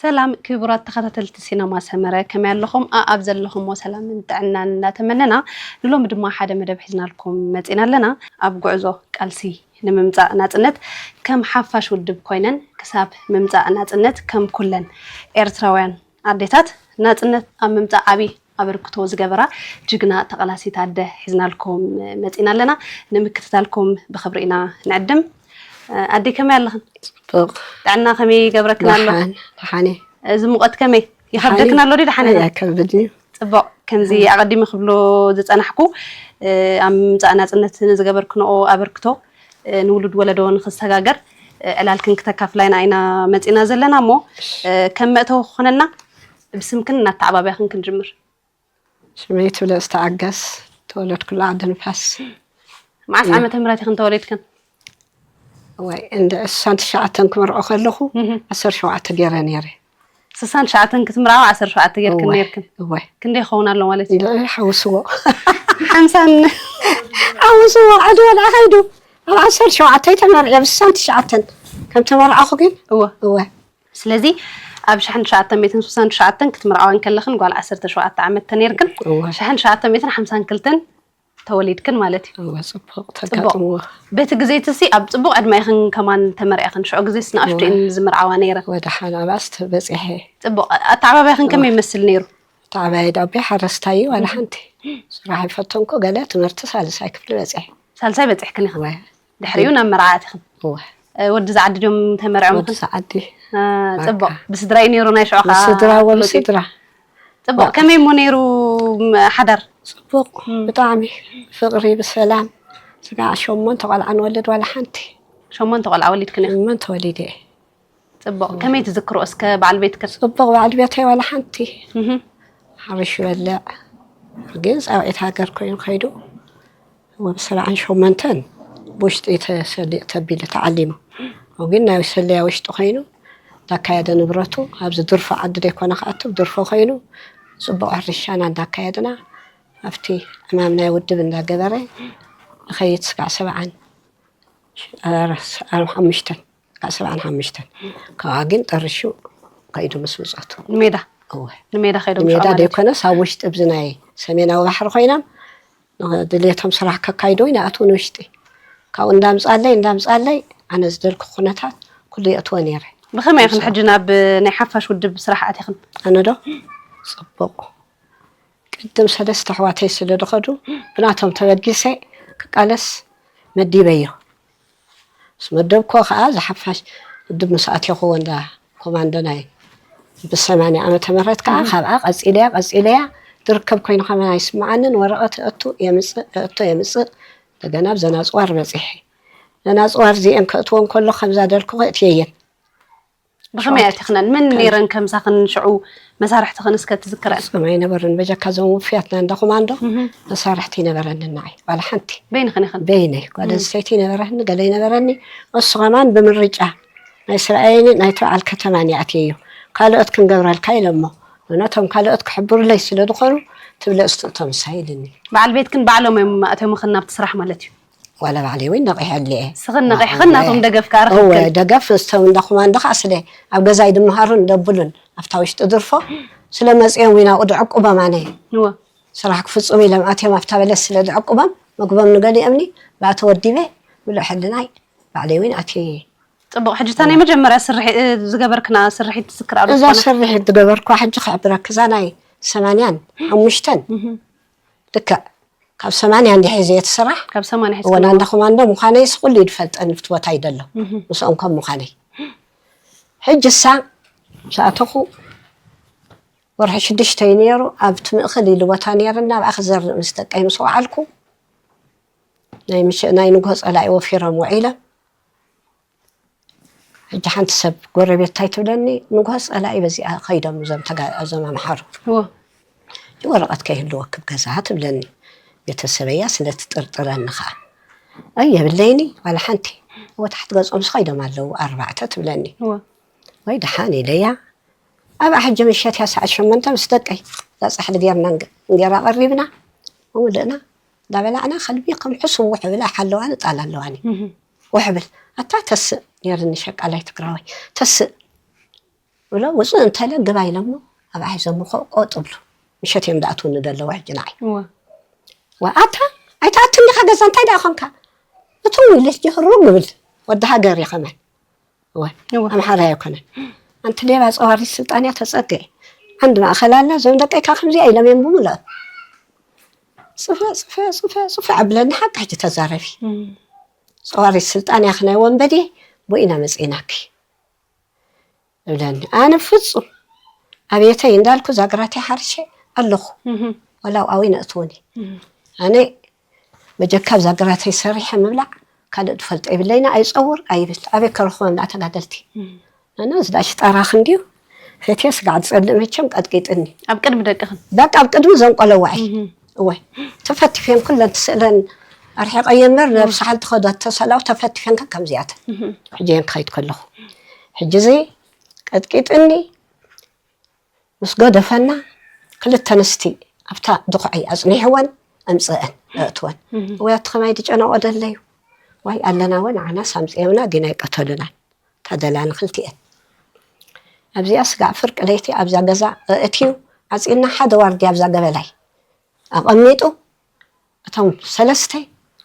ሰላም ክቡራት ተኸታተልቲ ሲነማ ሰመረ፣ ከመይ ኣለኹም? ኣኣብ ዘለኹምዎ ሰላምን ጥዕናን እናተመነና፣ ንሎሚ ድማ ሓደ መደብ ሒዝናልኩም መጺና ኣለና። ኣብ ጉዕዞ ቃልሲ ንምምጻእ ናጽነት ከም ሓፋሽ ውድብ ኮይነን፣ ክሳብ ምምጻእ ናጽነት ከም ኩለን ኤርትራውያን ኣዴታት ናጽነት ኣብ ምምጻእ ዓቢ ኣበርክቶ ዝገበራ ጅግና ተቓላሲት ኣደ ሒዝናልኩም መጺና ኣለና። ንምክትታልኩም ብኽብሪ ኢና ንዕድም። ኣደይ ከመይ ኣለኽን? ጽቡቕ። ጥዕና ከመይ ይገብረክን ኣሎ? ደሓን ደሓን እየ። እዚ ሙቐት ከመይ ይኸብደክን ኣሎ? ድዩ ደሓን ኢኽን? ኣይከብድን እዩ። ጽቡቕ። ከምዚ ኣቐዲመ ክብሎ ዝጸናሕኩ፣ ኣብ ምምጻእ ናጽነት ንዝገበርክንኦ ኣበርክቶ፣ ንውሉድ ወለዶ ንኽሰጋገር ዕላልክን ክተካፍላይና ኢና መጺና ዘለና እሞ፣ ከም መእተዊ ክኾነና ብስምክን እናተዓባብያኽን ክንጅምር። ሽመይ ትብለ ዝተዓገስ፣ ተወለድኩላ ዓዲ ንፋስ። መዓስ ዓመተ ምህረት ኢኽን ተወሊድክን? ወይ እንደ ስሳን ትሽዓተን ክምርዖ ከለኹ፣ ዓሰርተ ሸውዓተ ገይረ ነይረ። ስሳን ትሽዓተን ክትምርዓው ዓሰርተ ሸውዓተ ጌርክን እወ፣ ነይርክን። እወ። ክንደይ ይኸውን ኣሎ ማለት እዩ? እንደ ሓውስዎ። ሓምሳን ሓውስዎ፣ ዓዲ ወላ ከይዱ። ኣብ ዓሰርተ ሸውዓተ ተመርዕየ፣ ኣብ ስሳን ትሽዓተን ከም ተመርዓኹ ግን፣ እወ። እወ። ስለዚ ኣብ ሽሕን ትሽዓተ ሚእትን ስሳን ትሽዓተን ክትምርዓዋ እንከለኽን ጓል ዓሰርተ ሸውዓተ ዓመት ተነይርክን፣ እወ። ሽሕን ትሽዓተ ሚእትን ሓምሳን ክልተን ተወሊድክን ማለት እዩ። እወ፣ ጽቡቕ ተጋጥምዎ። በቲ ግዜ እቲ ሲ ኣብ ጽቡቕ ዕድመ ኢኽን ከማን ተመርዕኽን፣ ሽዑ ግዜስ ንኣሽቱ እየን ዝምርዓዋ ነይረን። ወደ ሓናባስ በጺሐ። ጽቡቕ ኣተዓባብያኽን ከመይ ይመስል ነይሩ? ተዓባይ ዳቤ ሓረስታይ እዩ፣ ዋላ ሓንቲ ስራሕ ኣይፈተንኩ። ገለ ትምህርቲ ሳልሳይ ክፍሊ በጺሐ። ሳልሳይ በጺሕክን ኢኽን። እወ። ድሕሪኡ ናብ መርዓ ኣቲኽን። እወ። ወዲ ዝዓዲ ድዮም ተመርዖምኽን? ወዲ ዝዓዲ። ጽቡቕ። ብስድራ እዩ ነይሩ ናይ ሽዑ ከዓ ብስድራ፣ ወ ፍሉጥ እዩ። ብስድራ። ጽቡቕ። ከመይ እሞ ነይሩ፣ ም፣ ሓዳር? ጽቡቕ፣ ብጣዕሚ ፍቕሪ፣ ብሰላም። ስጋዕ ሸሞንተ ቆልዓ ንወልድ፣ ዋላ ሓንቲ። ሸሞንተ ቆልዓ ወሊድክን ኢኽን? ሸሞንተ ወሊደ እየ። ጽቡቕ። ከመይ ትዝክሮ እስከ በዓል ቤትክን? ጽቡቕ፣ በዓል ቤተይ ዋላ ሓንቲ። እህ። ሓሪሽ ይበልዕ። ግን ጻውዒት ሃገር ኮይኑ ከይዱ። ወብ ሰብዓን ሸሞንተን ብውሽጢ ተሰሊ-፣ ተቢሉ ተዓሊሙ። ግን ናይ ሰለያ ውሽጢ ኮይኑ እንዳካየደ ንብረቱ ኣብዚ ድርፎ ዓዲ ዘይኮነ ክኣቱ ድርፎ ኮይኑ ጽቡቕ ሕርሻና እንዳካየድና ኣብቲ ዕማም ናይ ውድብ እንዳገበረ ይኸይድ ስጋዕ ሰብዓን ሓሙሽተን፣ ካብ ሰብዓን ሓሙሽተን። ካብኣ ግን ጠርሹ ከይዱ ምስ ብጾቱ። ንሜዳ? እወ። ንሜዳ ከይዶም ንሜዳ ሽዑ ማለት እዩ። ዘይኮነስ ኣብ ውሽጢ ብዚ ናይ ሰሜናዊ ባሕሪ ኮይኖም ድሌቶም ስራሕ ከካይዱ ይንኣትዉ ንውሽጢ። ካብኡ እንዳምጻለይ እንዳምጻለይ ኣነ ዝደልኩ ኩነታት ኩሉ የእትዎ ነይረ። ብኸመይ ኢኽን ሕጂ ናብ ናይ ሓፋሽ ውድብ ስራሕ ኣቲኽን? ኣነ ዶ? ጽቡቕ። ቅድም ሰለስተ ኣሕዋተይ ስለ ዝኸዱ ብናቶም ተበጊሰ ክቃለስ መዲበዮ። ምስ መደብኮ ከዓ ዝሓፋሽ ውድብ ምስ ኣትየኹዎ እንዳ ኮማንዶ ናይ ብሰማንያ ዓመተ ምህረት ከዓ ካብኣ ቀፂለያ ቀፂለያ ዝርከብ ኮይኑ ከመን ኣይስምዓንን። ወረቐት እእቱ የምፅእ እእቱ የምፅእ። እንደገና ብዘን ኣፅዋር በፂሐ። ዘን ኣፅዋር እዚአን ከእትዎ እንከሎ ከምዛ ደልኩ ከእትየየን። ብኸመይ ኣቲኽነን? መን ነይረን ከምሳኽን ሽዑ መሳርሕትኽን እስከ ትዝክረን? ፍጹም ኣይነበርን። በጀካ እዞም ውፍያትና እንዳ ኮማንዶ መሳርሕቲ ይነበረኒ ንዓይ። ዋላ ሓንቲ። በይንኽን ኢኽን? በይነይ። ጓል ኣንስተይቲ ይነበረኒ፣ ገለ ይነበረኒ። እሱ ከማን ብምርጫ ናይ ሰብኣየይን ናይ በዓል ከተማን ይኣትየዮ። ካልኦት ክንገብረልካ ኢለሞ። ነቶም ካልኦት ክሕብሩለይ ስለ ዝኾኑ ትብለ እስትእቶም ንሳ ኢልኒ። በዓል ቤትክን ባዕሎም እዮም ኣእትዮምኽን ናብቲ ስራሕ ማለት እዩ? ዋላ ባዕለይ እውን ነቒሐ ኣለየ። ንስኽን ነቒሕኽን ናቶም ደገፍ ከኣ እወ ረኺብክን? ደገፍ እቶም እንዳ ኮማንዶ ከዓ ስለ ኣብ ገዛይ ድመሃሩን ደብሉን ኣብታ ውሽጢ ድርፎ ስለ መፅኦም ኢና ድዕቁቦም ኣነ እወ። ስራሕ ክፍፅሙ ኢሎም ኣትዮም ኣብታ በለስ ስለ ድዕቁቦም ምግቦም ንገሊኦምኒ ብኣ ተወዲበ ምሉእ ሕልናይ ባዕለይ እውን ኣትየ። ፅቡቕ። ሕጂ እታ ናይ መጀመርያ ስርሒ-፣ እ፣ ዝገበርክና ስርሒት ትዝክር ኣሎ እዛ ዝኾነ? ስርሒት ዝገበርኳ ሕጂ ክሕብረክ እዛ ናይ ሰማንያን ሓሙሽተን እህ። ልክዕ ካብ ሰማንያ እንዲሕ እየ ዘየትስራሕ ካብ ሰማንያ ሒዝክን ወላ እንዳ ኮማንዶ ምዃነይስ ኩሉ እዩ ዝፈልጠኒ ብቲ ቦታ እዩ ዘሎ እህ። ምስኦም ከም ምዃነይ ሕጂ እሳ ዝኣተኹ ወርሒ ሽዱሽተ እዩ ነይሩ ኣብቲ ምእኽል ኢሉ ቦታ ነይርና ኣብኣ ክዘርእ ምስ ደቀይ ምስ ወዓልኩ ናይ ምሽ-፣ ናይ ንግሆ ጸላኢ ወፊሮም ውዒሎም ሕጂ ሓንቲ ሰብ ጎረቤት እንታይ ትብለኒ ንግሆ ጸላኢ በዚኣ ከይዶም እዞም ተጋ-፣ እዞም ኣምሓሩ እወ። ወረቐት ከይህልወኪ ኣብ ገዛ ትብለኒ ቤተሰበያ ስለ ትጥርጥረኒ ኸኣ ኣይ የብለይኒ ዋላ ሓንቲ ወታሕቲ ገጾም ስኸይዶም ኣለዉ ኣርባዕተ ትብለኒ። ወይ ደሓን ኢለያ። ኣብኣ ሕጂ ምሸት እያ ሰዓት ሸሞንተ ምስ ደቀይ እዛ ጻሕሊ ጌርና እንጌራ ቀሪብና ምልእና እንዳበላዕና ከልቢ ከም ሕሱም ውሕ ብላ ሓለዋኒ ጣል ኣለዋኒ ውሕ ብል ኣታ ተስእ ኔርኒ ሸቃላይ ትግራዋይ ተስእ ብሎ ውፅእ እንተለ ግባ ኢሎሞ ኣብኣ ሒዞም ኮ ቆጥ ብሉ ምሸት እዮም ዳኣትውኒ ደለዉ ሕጂ ንዓይ ወኣታ ኣይትኣትኒ ኢኻ ገዛ እንታይ ደኣ ኾንካ እቶም ኢለስ ጀህሩ ግብል ወዲ ሃገር እየ ከማን እወ እወ። ኣምሓራይ ኣይኮነን ኣንቲ ሌባ ፀዋሪት ስልጣንያ ተፀገ ዓንድ ማእኸል ኣላ እዞም ደቀይካ ከምዚኣ ኢሎም እዮም ብምልኦም ፅፈ ፅፈ ፅፈ ፅፈ ኣብለኒ ሓቂ ሕጂ ተዛረቢ እም። ፀዋሪት ስልጣንያ ክናይ ወንበዴ ቦኢና መፅኢናኪ እብለኒ ኣነ ፍፁም ኣብየተይ እንዳልኩ ዛግራተይ ሓርሸ ኣለኹ እም። ዋላ ኣብኣዊ ነእትውኒ እም። ኣነ በጀካ ኣብዛ ግራተይ ሰሪሐ ምብላዕ ካልእ ዝፈልጦ የብለይና ኣይፀውር ኣይብል ኣበይ ከረኽቦም ደኣ ተጋደልቲ ኣነ ዝዳ ሽጣራ ክንድዩ ፈትየ ስጋዕ ዝፀልእ መቸም ቀጥቂጥኒ ኣብ ቅድሚ ደቅኽን በቃ ኣብ ቅድሚ ዘንቆለዋዒ እወ ተፈቲፈን ኩለን ትስእለን ኣርሒቐ እየ እምበር ነብሲ ሓልቲ ከዶ ተሰላው ተፈቲፈን ከ ከምዚኣተን ሕጂ እየን ክኸይድ ከለኹ ሕጂ እዚ ቀጥቂጥኒ ምስ ገደፈና ክልተ ኣንስቲ ኣብታ ድኹዐይ ኣፅኒሕወን ኣምፅአን ኣእትወን ወይ ኣቲ ከማይ ድጨነቆ ደለዩ ዋይ ኣለና ወ ንዓናስ ኣምፅኦምና ዲና ኣይቀተሉናን እታ ደላኒ ክልቲኤን ኣብዚኣ ስጋዕ ፍርቂ ለይቲ ኣብዛ ገዛ ኣእትዩ ዓፂና ሓደ ዋርድያ ኣብዛ ገበላይ ኣቐሚጡ እቶም ሰለስተ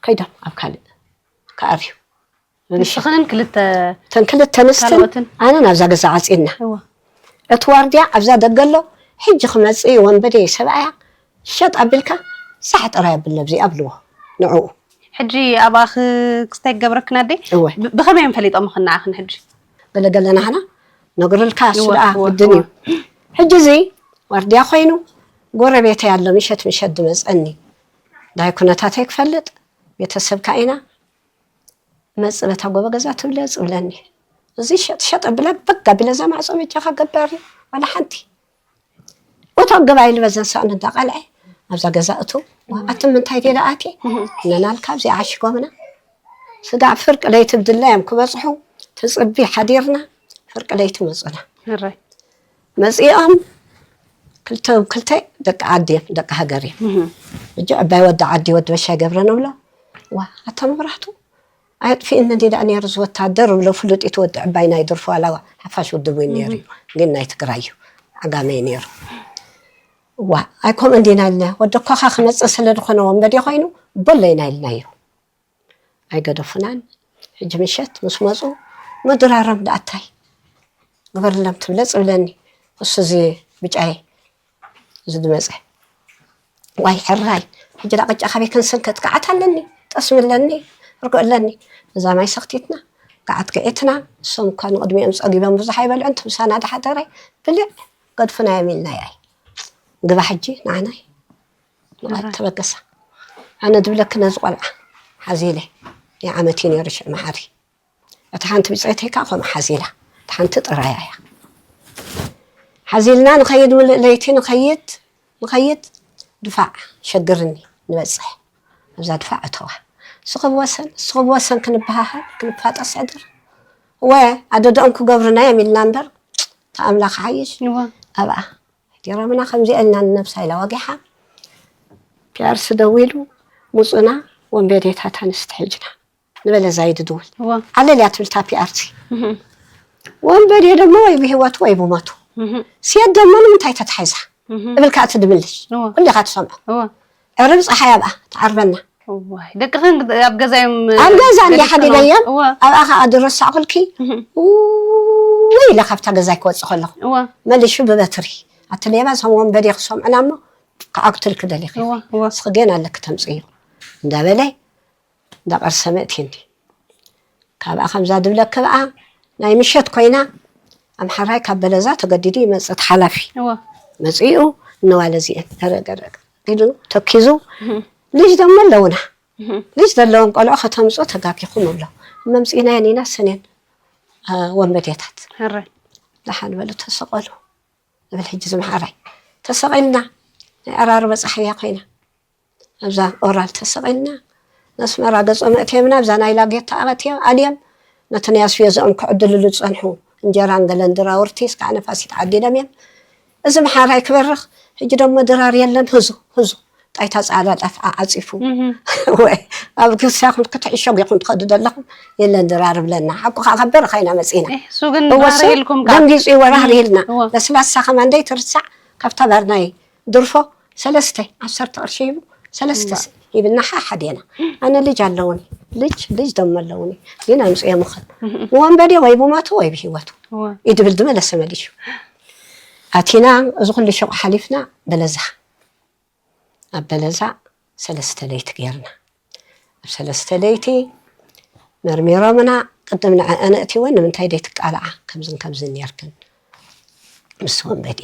ከይዶም ኣብ ካልእ ክኣርዩ ንስኽንን ክልተ እተን ክልተ ኣንስትን ካልኦትን ኣነ ናብዛ ገዛ ዓፂና እዋ እቲ ዋርድያ ኣብዛ ደገ ኣሎ ሕጂ ክመፅእ እዩ ወንበዴ ሰብኣያ ሸጥ ኣቢልካ ሳሕ ጥራይ ኣብል ነብዚ ኣብልዎ ንዕኡ ሕጂ ኣብኣ ክስታይ ክገብረክን ኣደይ እወ ብ- ብኸመይ እዮም ፈሊጦም ክነዓኽን ሕጂ ገለገለ ናህና ነግርልካ እሱ እወ፣ ደኣ እወ፣ ግድን እዩ እወ። ሕጂ እዚ ዋርድያ ኮይኑ ጎረቤተይ ኣሎ ምሸት ምሸት ድመፀኒ ዳይ ኩነታተይ ክፈልጥ ቤተሰብካ ኢና መጽ በታ ጎበ ገዛ ትብለ ጽብለኒ እዚ ሸጥ ሸጥ ብለ በጋ ቢለ እዛ ማዕጾ በጃኻ ገባሪ ዋላ ሓንቲ እቶ ገባ ኢሉ በዘን ሳእኒ እንዳቐልዐ ኣብዛ ገዛ እቱ ኣቲ ምንታይ ዴላ ኣቲ ነናልካ ኣብዚ ዓሽጎምና ስጋዕ ፍርቂ ለይቲ ብድላ እዮም ክበጽሑ ትጽቢ ሓዲርና ፍርቂ ለይቲ መጹና ሕራይ መጺኦም ክልተ ክልተ ደቂ ዓዲ እዮም ደቂ ሃገር እዮም እጂ ዕባይ ወዲ ዓዲ ወዲ በሻይ ገብረ ንብሎ ዋ ኣታ መብራህቱ ኣየጥፊእኒ እንዲ ደኣ ነይሩ እዚ ወታደር ብሎ ፍሉጥ እቲ ወዲ ዕባይ ናይ ድርፎ ኣላዋ ሓፋሽ ውድብ ወይ ነይሩ እዩ ግን ናይ ትግራይ እዩ ዓጋመ እዩ ነይሩ ዋ ኣይኮም እንዲና ኢልና ወደኳኻ ክመፅእ ስለ ዝኾነ ወንበዴ ኮይኑ በሎ ኢና ኢልናዮ ኣይገደፉናን ሕጂ ምሸት ምስ መፁ ምድራሮም ደኣታይ ግበርሎም ትብለ ፅብለኒ እሱ እዚ ብጫይ እዚ ዝመፀ ዋይ ሕራይ ሕጂ ዳ ቅጫ ካበይ ክንስንከት ገዓት ኣለኒ ጠስሚ ኣለኒ ርግኦ ኣለኒ እዛ ማይ ሰኽቲትና ገዓት ግዒትና እሶም እኳ ንቕድሚኦም ፀጊቦም ብዙሕ ኣይበልዑን ትምሳና ድሓደረ ብልዕ ገድፍናዮም ኢልና ያይ ግባ ሕጂ ንዓናይ ንቓት ተበገሳ ኣነ ድብለኪ ነዚ ቆልዓ ሓዚለ ናይ ዓመት እዩ ነይሩ ሽዕ መሓሪ እታ ሓንቲ ብፀይተይ ከዓ ከምኡ ሓዚላ እታ ሓንቲ ጥራያ እያ ሓዚልና ንኸይድ ምልእ ለይቲ ንኸይድ ንኸይድ ድፋዕ ሸግርኒ ንበፅሕ ኣብዛ ድፋዕ እተዋ ስኽብ ወሰን ስኽብ ወሰን ክንበሃሃል ክንፋጠስ ዕድር ወ ኣደደኦም ክገብሩና እዮም ኢልና እምበር ተኣምላኽ ሓይሽ ኣብኣ ሕዲሮምና ከምዚኣ ኢልና ንነብሳ ኢላ ወጊሓ ፒኣርሲ ደዊሉ ሙፁና ወንበዴታት ኣንስቲ ሕጅና ንበለ ዛይድ ድውል ኣለልያ ትብል ታፒ ኣርቲ ወንበዴ ደሞ ወይ ብህይወቱ ወይ ብሞቱ ሲየት ደሞ ንምንታይ ተታሒዛ እብል ከዓ ትድምልሽ ኩሌኻ ትሰምዖ ዕርብ ፀሓይ ኣብኣ ትዓርበና ደቅኽን ኣብ ገዛ እዮም ኣብ ገዛ እንዲ ሓዲገዮም ኣብኣ ከዓ ድረሳዕኩልኪ ወይ ኢለ ካብታ ገዛይ ክወፅእ ከለኹ መሊሹ ብበትሪ ኣቲ ሌባ እዞም ወንበዴ ክሰምዑና እሞ ክዓግትልኪ ደሊኺ ንስኺ ግን ኣለኪ ተምፅዮ እንዳበለ እንዳቐርሰመ እትየኒ ካብኣ ከምዛ ድብለኪ ብኣ ናይ ምሸት ኮይና ኣምሓራይ ካብ በለዛ ተገዲዱ ይመፅእ እቲ ሓላፊ መፂኡ እነዋለ እዚአን ረገረገ ኢሉ ተኪዙ ልጅ ደሞ ኣለውና ልጅ ዘለዎም ቆልዑ ከተምፅኡ ተጋጊኹም እብሎ መምፂእናየን ኢና ሰኔን ወንበዴታት ደሓን በሉ ተሰቐሉ እብል ሕጂ ዝምሓራይ ተሰቒልና ናይ ኣራርበ ፀሓያ ኮይና ኣብዛ ኦራል ተሰቒልና ነስመራ ገጾም ኣእትዮምና ኣብዛ ናይ ላጌታ ኣቐትዮም ኣልዮም ነቲ ናይ ኣስቤዝኦም ክዕድልሉ ዝጸንሑ እንጀራን ገለን ድራውርቲ እስካዕ ነፋሲት ዓዲሎም እዮም። እዚ መሓራይ ክበርኽ፣ ሕጂ ደሞ ድራር የለን፣ ህዙ፣ ህዙ። ጣይታ ጻዕዳ ጣፍ ዓጺፉ። እህ። ወይ፣ ኣብ ግርሳ ይኹን ክትዕሸጉ ይኹን ትኸዱ ዘለኹም፣ የለን ድራር ብለና። ሓቁ ከኣ ካብ በረኻ ኢና መጺና። እህ፣ እሱ ግን እወ፣ ድራር እሱ ኢልኩም ከኣ። ደንጊጹ እዩ፣ ወራር እህ፣ ኢልና። እወ። ለስላሳ ከማን ደይትርሳዕ፣ ካብታ ባር ናይ ድርፎ ሰለስተ፣ ዓሰርተ ቅርሺ ሂቡ፣ ሰለስተ እወ። ስ-፣ ሂብና ሓሓዴና። ኣነ ልጅ ኣለውኒ፣ ልጅ፣ ልጅ ደሞ ኣለውኒ። ግን ኣምጽኦ ምኽን። እህ። ንወንበዴ ወይ ብሞቱ ወይ ብህይወቱ። እወ። እዩ ድብል ድመለሰ መሊሹ። ኣቲና፣ እዚ ኩሉ ሹቕ ሓሊፍና፣ በለዛ። ኣብ በለዛ ሰለስተ ለይቲ ጌርና። ኣብ ሰለስተ ለይቲ መርሚሮምና፣ ቅድም ንዐአን ኣእትወን፣ ንምንታይ ደይትቃልዓ? ከምዝን ከምዝን ኔርክን ምስ ወንበዴ።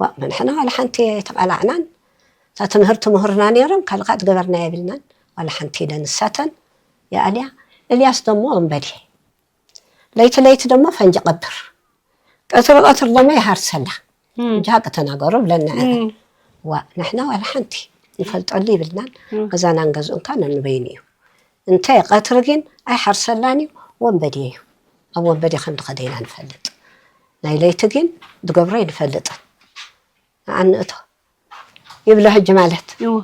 ዋእ፣ ንሕና ዋላ ሓንቲ ኣይተቃላዕናን። እታ ትምህርቲ ምሁርና ኔሮም፣ ካልእ ከኣ ትገበርና የብልናን። ዋላ ሓንቲ ኢለን ንሳተን ይኣልያ። እልያስ ደሞ ወንበዴ። ለይቲ ለይቲ ደሞ ፈንጂ ቀብር። ቀትሪ ቀትሪ ደሞ ይሃርሰላ። እም። እንጂ ሓቂ ተናገሩ ብለና። እም። ዋእ፣ ንሕና ዋላ ሓንቲ ንፈልጠሉ ይብልናን። እም። ገዛናን ገዝኡን ከኣ ነንበይኑ እዩ። እንተ ቀትሪ ግን ኣይሓርሰላን እዩ፣ ወንበዴ እዩ። ኣብ ወንበዴ ከም ዝኸደ ኢና ንፈልጥ። ናይ ለይቲ ግን ዝገብሮ ኣይንፈልጥን። ንዓኒ እቶ ይብሎ ሕጂ ማለት። እወ።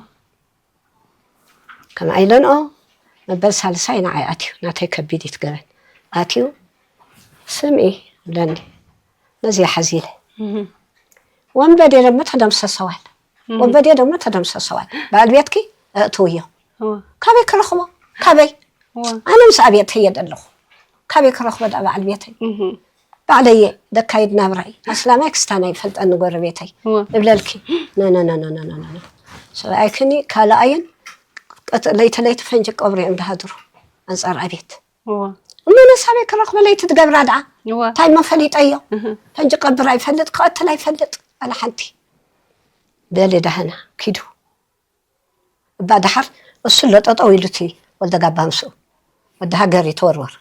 ከምኣ ኢለንኦ መበል ሳልሳይ ንዓይ ኣትዩ፣ ናተይ ከቢድ ይትገበን። ኣትዩ፣ "ስምዒ" ይብለኒ፣ ነዚ ሓዚለ። እህ። "ወንበዴ ደሞ ተደምሰሰዋል። እህ። ወንበዴ ደሞ ተደምሰሰዋል። በዓል ቤትኪ ኣእትውዮ።" እወ። "ካበይ ክረኽቦ? ካበይ? እወ። ኣነ ምስ ኣብየት እየ ዘለኹ። ካበይ ክረኽቦ ደኣ በዓል ቤተይ?" እህ። ባዕለየ ደካይድ ናብራይ። ኣስላማይ ክስታናይ ይፈልጠኒ ጎረቤተይ። እወ። እብለልኪ። ኖ፣ ኖ፣ ኖ። ሰብኣይክኒ ካልኣይን ቀጥ-፣ ለይቲ ለይቲ ፈንጂ ቀብሩ እዮም ዝሃድሩ። ኣንጻር ኣብየት። እወ። እሞ ነሳበይ ክረኽቦ ለይቲ ትገብራ ደኣ? እወ። እንታይ እሞ ፈሊጠዮ? እህ። ፈንጂ ቀብር ኣይፈልጥ፣ ክቐትል ኣይፈልጥ። ዋላ ሓንቲ። በሊ ዳህና፣ ኪዱ። እባ ደሓር እሱ ኣሎ ጠጠው ኢሉ እቲ ወልደ ጋባ ምስኡ። ወዲ ሃገር ይተወርወር።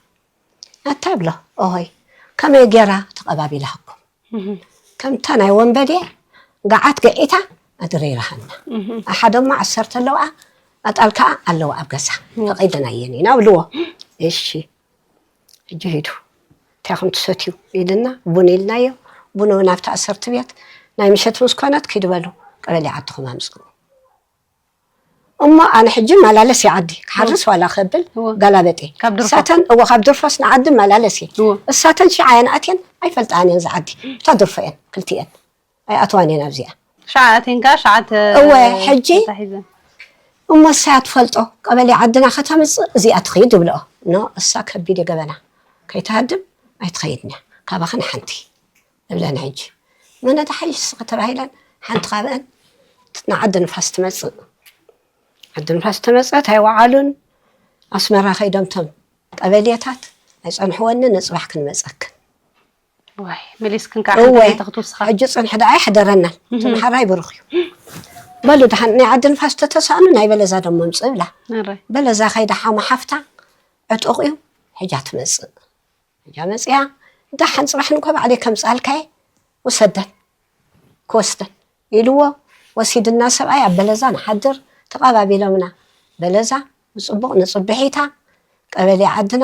ኣታ ብሎ፣ ኦሆይ፣ ከመይ ጌራ ተቐባቢላኩም? እህ። ከምታ ናይ ወንበዴ ገዓት ገዒታ ኣድረይራሃና። እህ። ኣሓ ደሞ ዓሰርተ ኣለዋ፣ ኣጣል ከኣ ኣለዋ ኣብ ገዛ። እህ። ፈቒድናየን ኢና ብልዎ። እሺ፣ ሕጂ ሂዱ። እንታይ ኢኹም ትሰትዩ? ኢልና፣ ቡን ኢልናዮ። ቡን እውን ኣብቲ ኣሰርት ቤት ናይ ምሸት ምስ ኮነት፣ ኪዱ በሉ፣ ቀበሌ ዓድኹም ኣምጽኡ። እሞ ኣነ ሕጂ መላለስ እየ ዓዲ፣ ክሓርስ እወ። ዋላ ከብል እወ። ጋላበጤ። ካብ ድርፎ? እሳተን፣ እወ፣ ካብ ድርፎስ ንዓዲ መላለስ እየ። እወ። እሳተን ሽዓ እየን ኣትየን፣ ኣይፈልጣን እየን ዝዓዲ። እታ ድርፎ እየን፣ ክልቲኤን። ኣይኣትዋን እየን ኣብዚኣ። ሽዓ ኣትየን ከኣ ሽዓ ተ-፣ እወ፣ ሕጂ ተታሒዘን። እሞ እሳ እያ ትፈልጦ፣ ቀበሌ ዓድና ከተምጽእ እዚኣ ትኸይድ ይብልኦ። ኖ፣ እሳ ከቢድ እየ ገበና። ከይትሃድም ኣይትኸይድን እያ። ካባኽን ሓንቲ። እብለን ሕጂ። መነ ተሓይሽ ስኺ ተባሂለን ሓንቲ ካብአን ንዓዲ ንፋስ ትመጽእ። ዓዲ ንፋስ ተመጸት ኣይወዓሉን። ኣስመራ ከይዶም ቶም ቀበሌታት ኣይጸንሕወንን፣ ንጽባሕ ክንመጸክን። ዋይ፣ መሊስክን ከዓ እወ፣ ሓንቲ ቤተ ክትውስኻ። ሕጂ ጽንሒ ደኣ ኣይሕደረናን። እህ። እቲ መሓራይ ብሩኽ እዩ። በሉ ደሓን ናይ ዓዲ ንፋስ ተተሳእኑ ናይ በለዛ ደሞ ምጽእ ብላ። ኣረ። በለዛ ከይዳ ሓማ ሓፍታ ዕጡቕ እዩ፣ ሕጃ ትመጽእ። ሕጃ መጽያ፣ ደሓን ጽባሕ ንኮ ባዕለይ ከምጽኣልካየ፣ ውሰደን፣ ክወስደን ኢልዎ፣ ወሲድና ሰብኣይ ኣብ በለዛ ንሓድር፣ ተቐባቢሎምና። በለዛ፣ ብጽቡቕ ንጽብሒታ፣ ቀበሌ ዓድና፣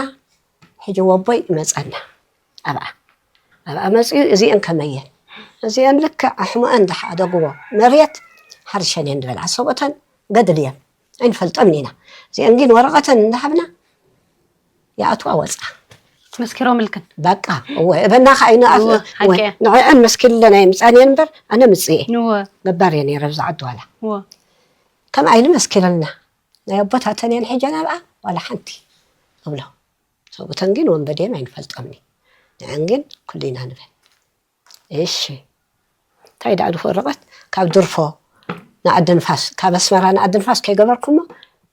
ሕጂ ወቦይ ይመጸና። ኣብኣ፣ ኣብኣ መጽዩ፣ እዚአን ከመየን። እዚአን ልክዕ ኣሕሙአን ዝሓደግዎ መሬት ሓርሸን እየን ዝበልዓ ሰብኡተን ገድል እየን። ኣይንፈልጦምን ኢና። እዚአን ግን ወረቐተን እንዳሃብና ይኣትዋ ወፅኣ። መስኪሮምልክን? በቃ፣ እወ፣ እበና ከኣ ኣይንኣት-፣ እወ፣ እወ፣ ሓቂ እያ። ንዕዐን መስኪልለን ኣይምፃን እየን እምበር፣ ኣነ ምፅእ እየ። እወ። ገባር እየ ነይረ ብዛ ዓዲ ዋላ። እወ። ከምኣ ኢሉ መስኪለልና። ናይ ኣቦታተን እየን ሒጀን ኣብኣ፣ ዋላ ሓንቲ እብሎ። ሰብኡተን ግን ወንበዴን ኣይንፈልጦምን። ንዐን ግን ኩሉ ኢና ንበል። እሺ። እንታይ ደኣ ድፎ ወረቐት ካብ ድርፎ ንዓዲ ንፋስ፣ ካብ ኣስመራ ንዓዲ ንፋስ ከይገበርኩሞ፣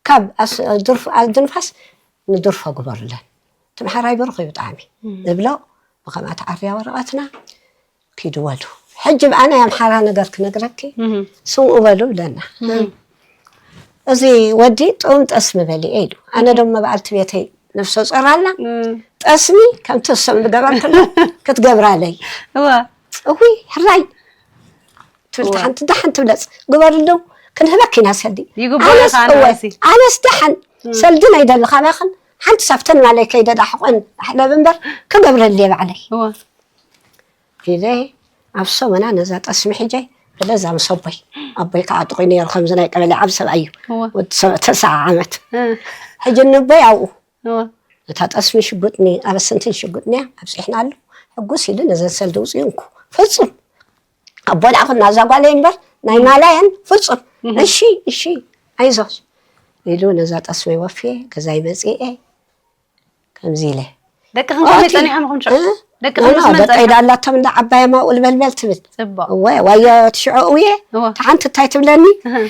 ካብ ኣስ-፣ ድርፎ፣ ዓዲ ንፋስ ንድርፎ ግበሩለን። እቲ መሓራይ ብሩኽ እዩ ብጣዕሚ። እም። እብሎ፣ ብኸምኣ ተዓርያ ወረቐትና፣ ኪዱ በሉ። ሕጂ ብኣ ናይ ኣምሓራ ነገር ክነግረኪ፣ እም። ስምኡ በሉ ብለና። እም። እዚ ወዲ ጥዑም ጠስሚ በሊዐ ኢሉ። ኣነ እም። ደሞ በዓልቲ ቤተይ ነፍሰ ጾር ኣላ። እም። ጠስሚ ከምቲ እሶም ዝገበርክሉ ክትገብራለይ። እወ። እውይ፣ ሕራይ ትብል እወ። ሓንቲ ደሓን ትብለጽ። ግበርሉ፣ ክንህበክ ኢና ሰልዲ። ይግብኦ ኣነስ፣ ኢኻ እወ፣ ንርእሲ። ኣነስ ደሓን እም። ሰልዲ ናይ ደሊ ካባኽን ሓንቲ ሳፍተን ማለይ ከይደዳ ሕቆን ኣሕለብ እምበር ክገብረልየ ባዕለይ። ኢለ ኣብ ሰሙና ነዛ ጠስሚ ሒጀ፣ በለዛ ምስ ኣቦይ፣ ኣቦይ ከዓ ጥቑይ ነይሩ፣ ከምዚ ናይ ቀበሌ ዓብ ሰብኣይ እዩ። ወዲ ሰብ ተስዓ ዓመት። ሕጂ ንቦይ ኣብኡ እታ ጠስሚ ሽጉጥኒ ኣበስንትን ሽጉጥንያ ኣብፂሕናሉ። ሕጉስ ኢሉ ነዘን ሰልዲ ውፅኡ እንኩ ፍፁም ኣቦ ደኣ ኩና እዛ ጓለይ እምበር ናይ ማላየን ፍፁም። እሺ እሺ፣ ኣይዞሽ ኢሉ ነዛ ጠስመይ ወፍየ ገዛይ መፅኤ። ከምዚ ኢለ ደቅኽን ከመይ ጸኒሖም ይኹን ሽዑ? ደቅኽን ምስ መን ደቀይ ጸኒሖም? ዳላቶም እንዳ ዓባየ ማውል በልበል ትብል። ጽቡቕ። እወ ዋዮ ትሽዖ እውየ እወ። ተሓንቲ እንታይ ትብለኒ? እህ።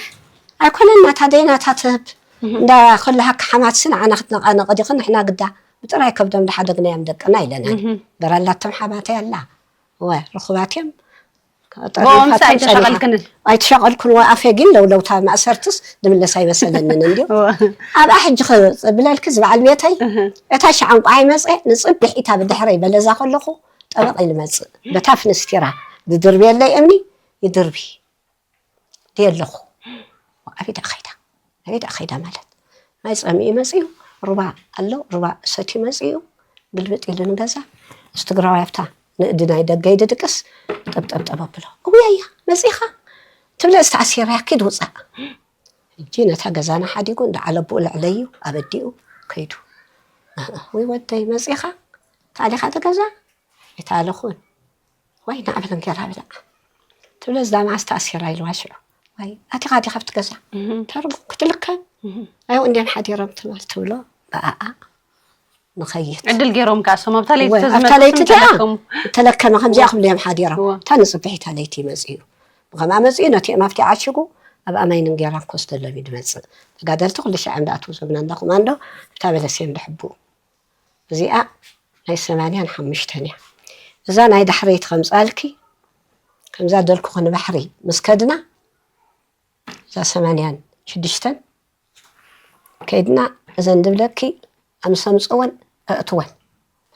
ኣይኮነን ናታ ደይ ናታ ትህብ። እህ። እንዳ ከለሃካ ሓማትሲ ንዓና ክትነቓነቕ ዲኽን ንሕና ግዳ ብጥራይ ከብዶም ድሓደግናዮም ደቅና ኢለና። እህ። በራላቶም ሓማተይ ኣላ። እወ ርኹባት እዮም። ብኦም ምስ ኣይተሻቐልክንን? ኣይተሻቐልኩን። ወ ኣፌ ግን ለውለውታ ማእሰርትስ ድምለስ ኣይመሰለንን እንድዩ። እወ። ኣብኣ ሕጂ ክብለልኪ ዝበዓል ቤተይ እህ። እታ ሻዓንቋ ኣይመፀ ንፅብሒታ ብድሕረይ በለዛ ከለኹ ጠበቕ ኢሉ መፅእ። በታ ፍንስቲራ ዝድርብየለይ እምኒ ይድርቢ ድየ ኣለኹ። ኣበይ ደኣ ኸይዳ? ኣበይ ደኣ ኸይዳ ማለት? ማይ ጸሚኡ መጺኡ፣ ሩባ ኣሎ፣ ሩባ ሰትዩ መጺኡ፣ ግልብጥ ኢሉ ንገዛ። እዚ ትግራዋይ ኣብታ ንእዲ ናይ ደገ ይድድቅስ፣ ጠብጠብጠብ ኣብሎ። እውያያ፣ መጺኻ? ትብለ፣ እዚ ተኣሲርያ፣ ኪድ ውጻእ። ሕጂ ነታ ገዛና ሓዲጉ፣ እንዳ ዓለብኡ ልዕለዩ፣ ኣብ ኣዲኡ ከይዱ። እህ፣ ወይ ወደይ፣ መጺኻ? ተኣሊኻ እቲ ገዛ? ኣይተኣለኹን። ዋይ፣ ናዕብለን ገይራ ብላዕ። ትብለ፣ እዛ መዓስ ተኣሲራ ኢልዋ ሽዑ። ዋይ፣ ኣቲኻ ዲኻ ኣብቲ ገዛ? እህ። ተርጉም ክትልከም? እህ። ኣይው እንድዮም ሓዲሮም ትብል ትብሎ፣ ብኣኣ ንኸይድ። ዕድል ገይሮም ከኣ እሶም ኣብታ ለይቲ እወ፣ ኣብታ ተዝመጹ ለይቲ ስም እቲኣ ተለከሙ። እተለከመ ከምዚኣ ክብሉ እዮም ሓዲሮም። እወ። እታ ንጽብሒታ ለይቲ ይመጽኡ። ብኸምኣ መጺኡ ነቲኦም ኣብቲ ዓሽጉ ኣብ ኣማይን እንጌራ ኮስ ተለሚ ድመጽእ። ተጋደልቲ ኩሉ ሻዕ እንዳኣትዉ ዘብና እንዳ ኮማንዶ እታ በለስ እዮም ድሕብኡ። እዚኣ ናይ ሰማንያን ሓሙሽተን እያ። እዛ ናይ ዳሕረይቲ ከምጻልኪ፣ ከምዛ ደልኩኺ ንባሕሪ ምስ ከድና፣ እዛ ሰማንያን ሽዱሽተን ከይድና፣ እዘን ድብለኪ ኣምሰምፅወን ኣእትወን።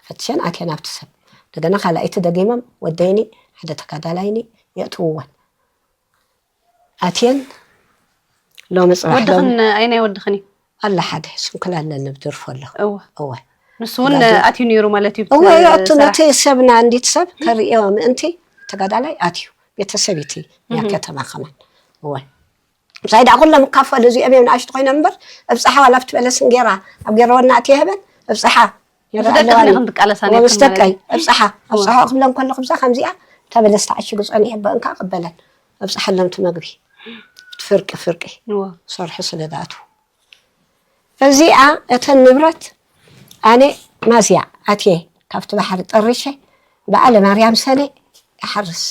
ፈትሸን ኣትየን ኣብቲ ሰብ። እንደገና ካልኣይቲ ደጊሞም ወደይኒ፣ ሓደ ተጋዳላይኒ የእትውወን። ኣትየን ሎሚ ጽባሕ ወድኽን ሎሚ ኣይናይ ወድኽን እዩ? ኣላ ሓደ ስንኩል ኣለኒ ብድርፎ ኣለኹ። እወ። እወ። ንሱ እውን ተጋደል- ኣትዩ ነይሩ ማለት እዩ? እወ፣ ኣብቲ የእቱ ስራሕ? ነቲ ሰብና እንዲት ሰብ ከርእዮ ምእንቲ ተጋዳላይ ኣትዩ። ቤተሰብ እቲ እያ እህ። ከተማ ከማን። እወ። ምሳይ ደኣ ኩሎም ይካፈሉ፣ እዚኦም እዮም ንኣሽቱ ኮይኖም እምበር፣ እብጽሓ ዋላ ኣብቲ በለስ እንጌራ ኣብ ገረወና ኣትየ ህበን፣ እብጽሓ። ምስ ደቅኽን ኣለዋኒ። ኢኽን ትቃለሳ እወ፣ ነይርክን ምስ ማለት ደቀይ፣ እዩ? እብጽሓ። እወ። ኣብጽሓ ክብለን ከለኹ፣ ብዛ ከምዚኣ፣ እታ በለስ ተዓሺጉ ጸኒሑ፣ በእንካ ቅበለን። ኣብጽሓሎም እቲ መግቢ። እቲ ፍርቂ፣ ፍርቂ። እወ። ሰርሑ ስለ ዝኣትዉ። እዚኣ፣ እተን ንብረት፣ ኣነ ማዝያ ኣትየ፣ ካብቲ ባሕሪ ጠሪሸ፣ በዓለ ማርያም ሰነ ይሓርስ።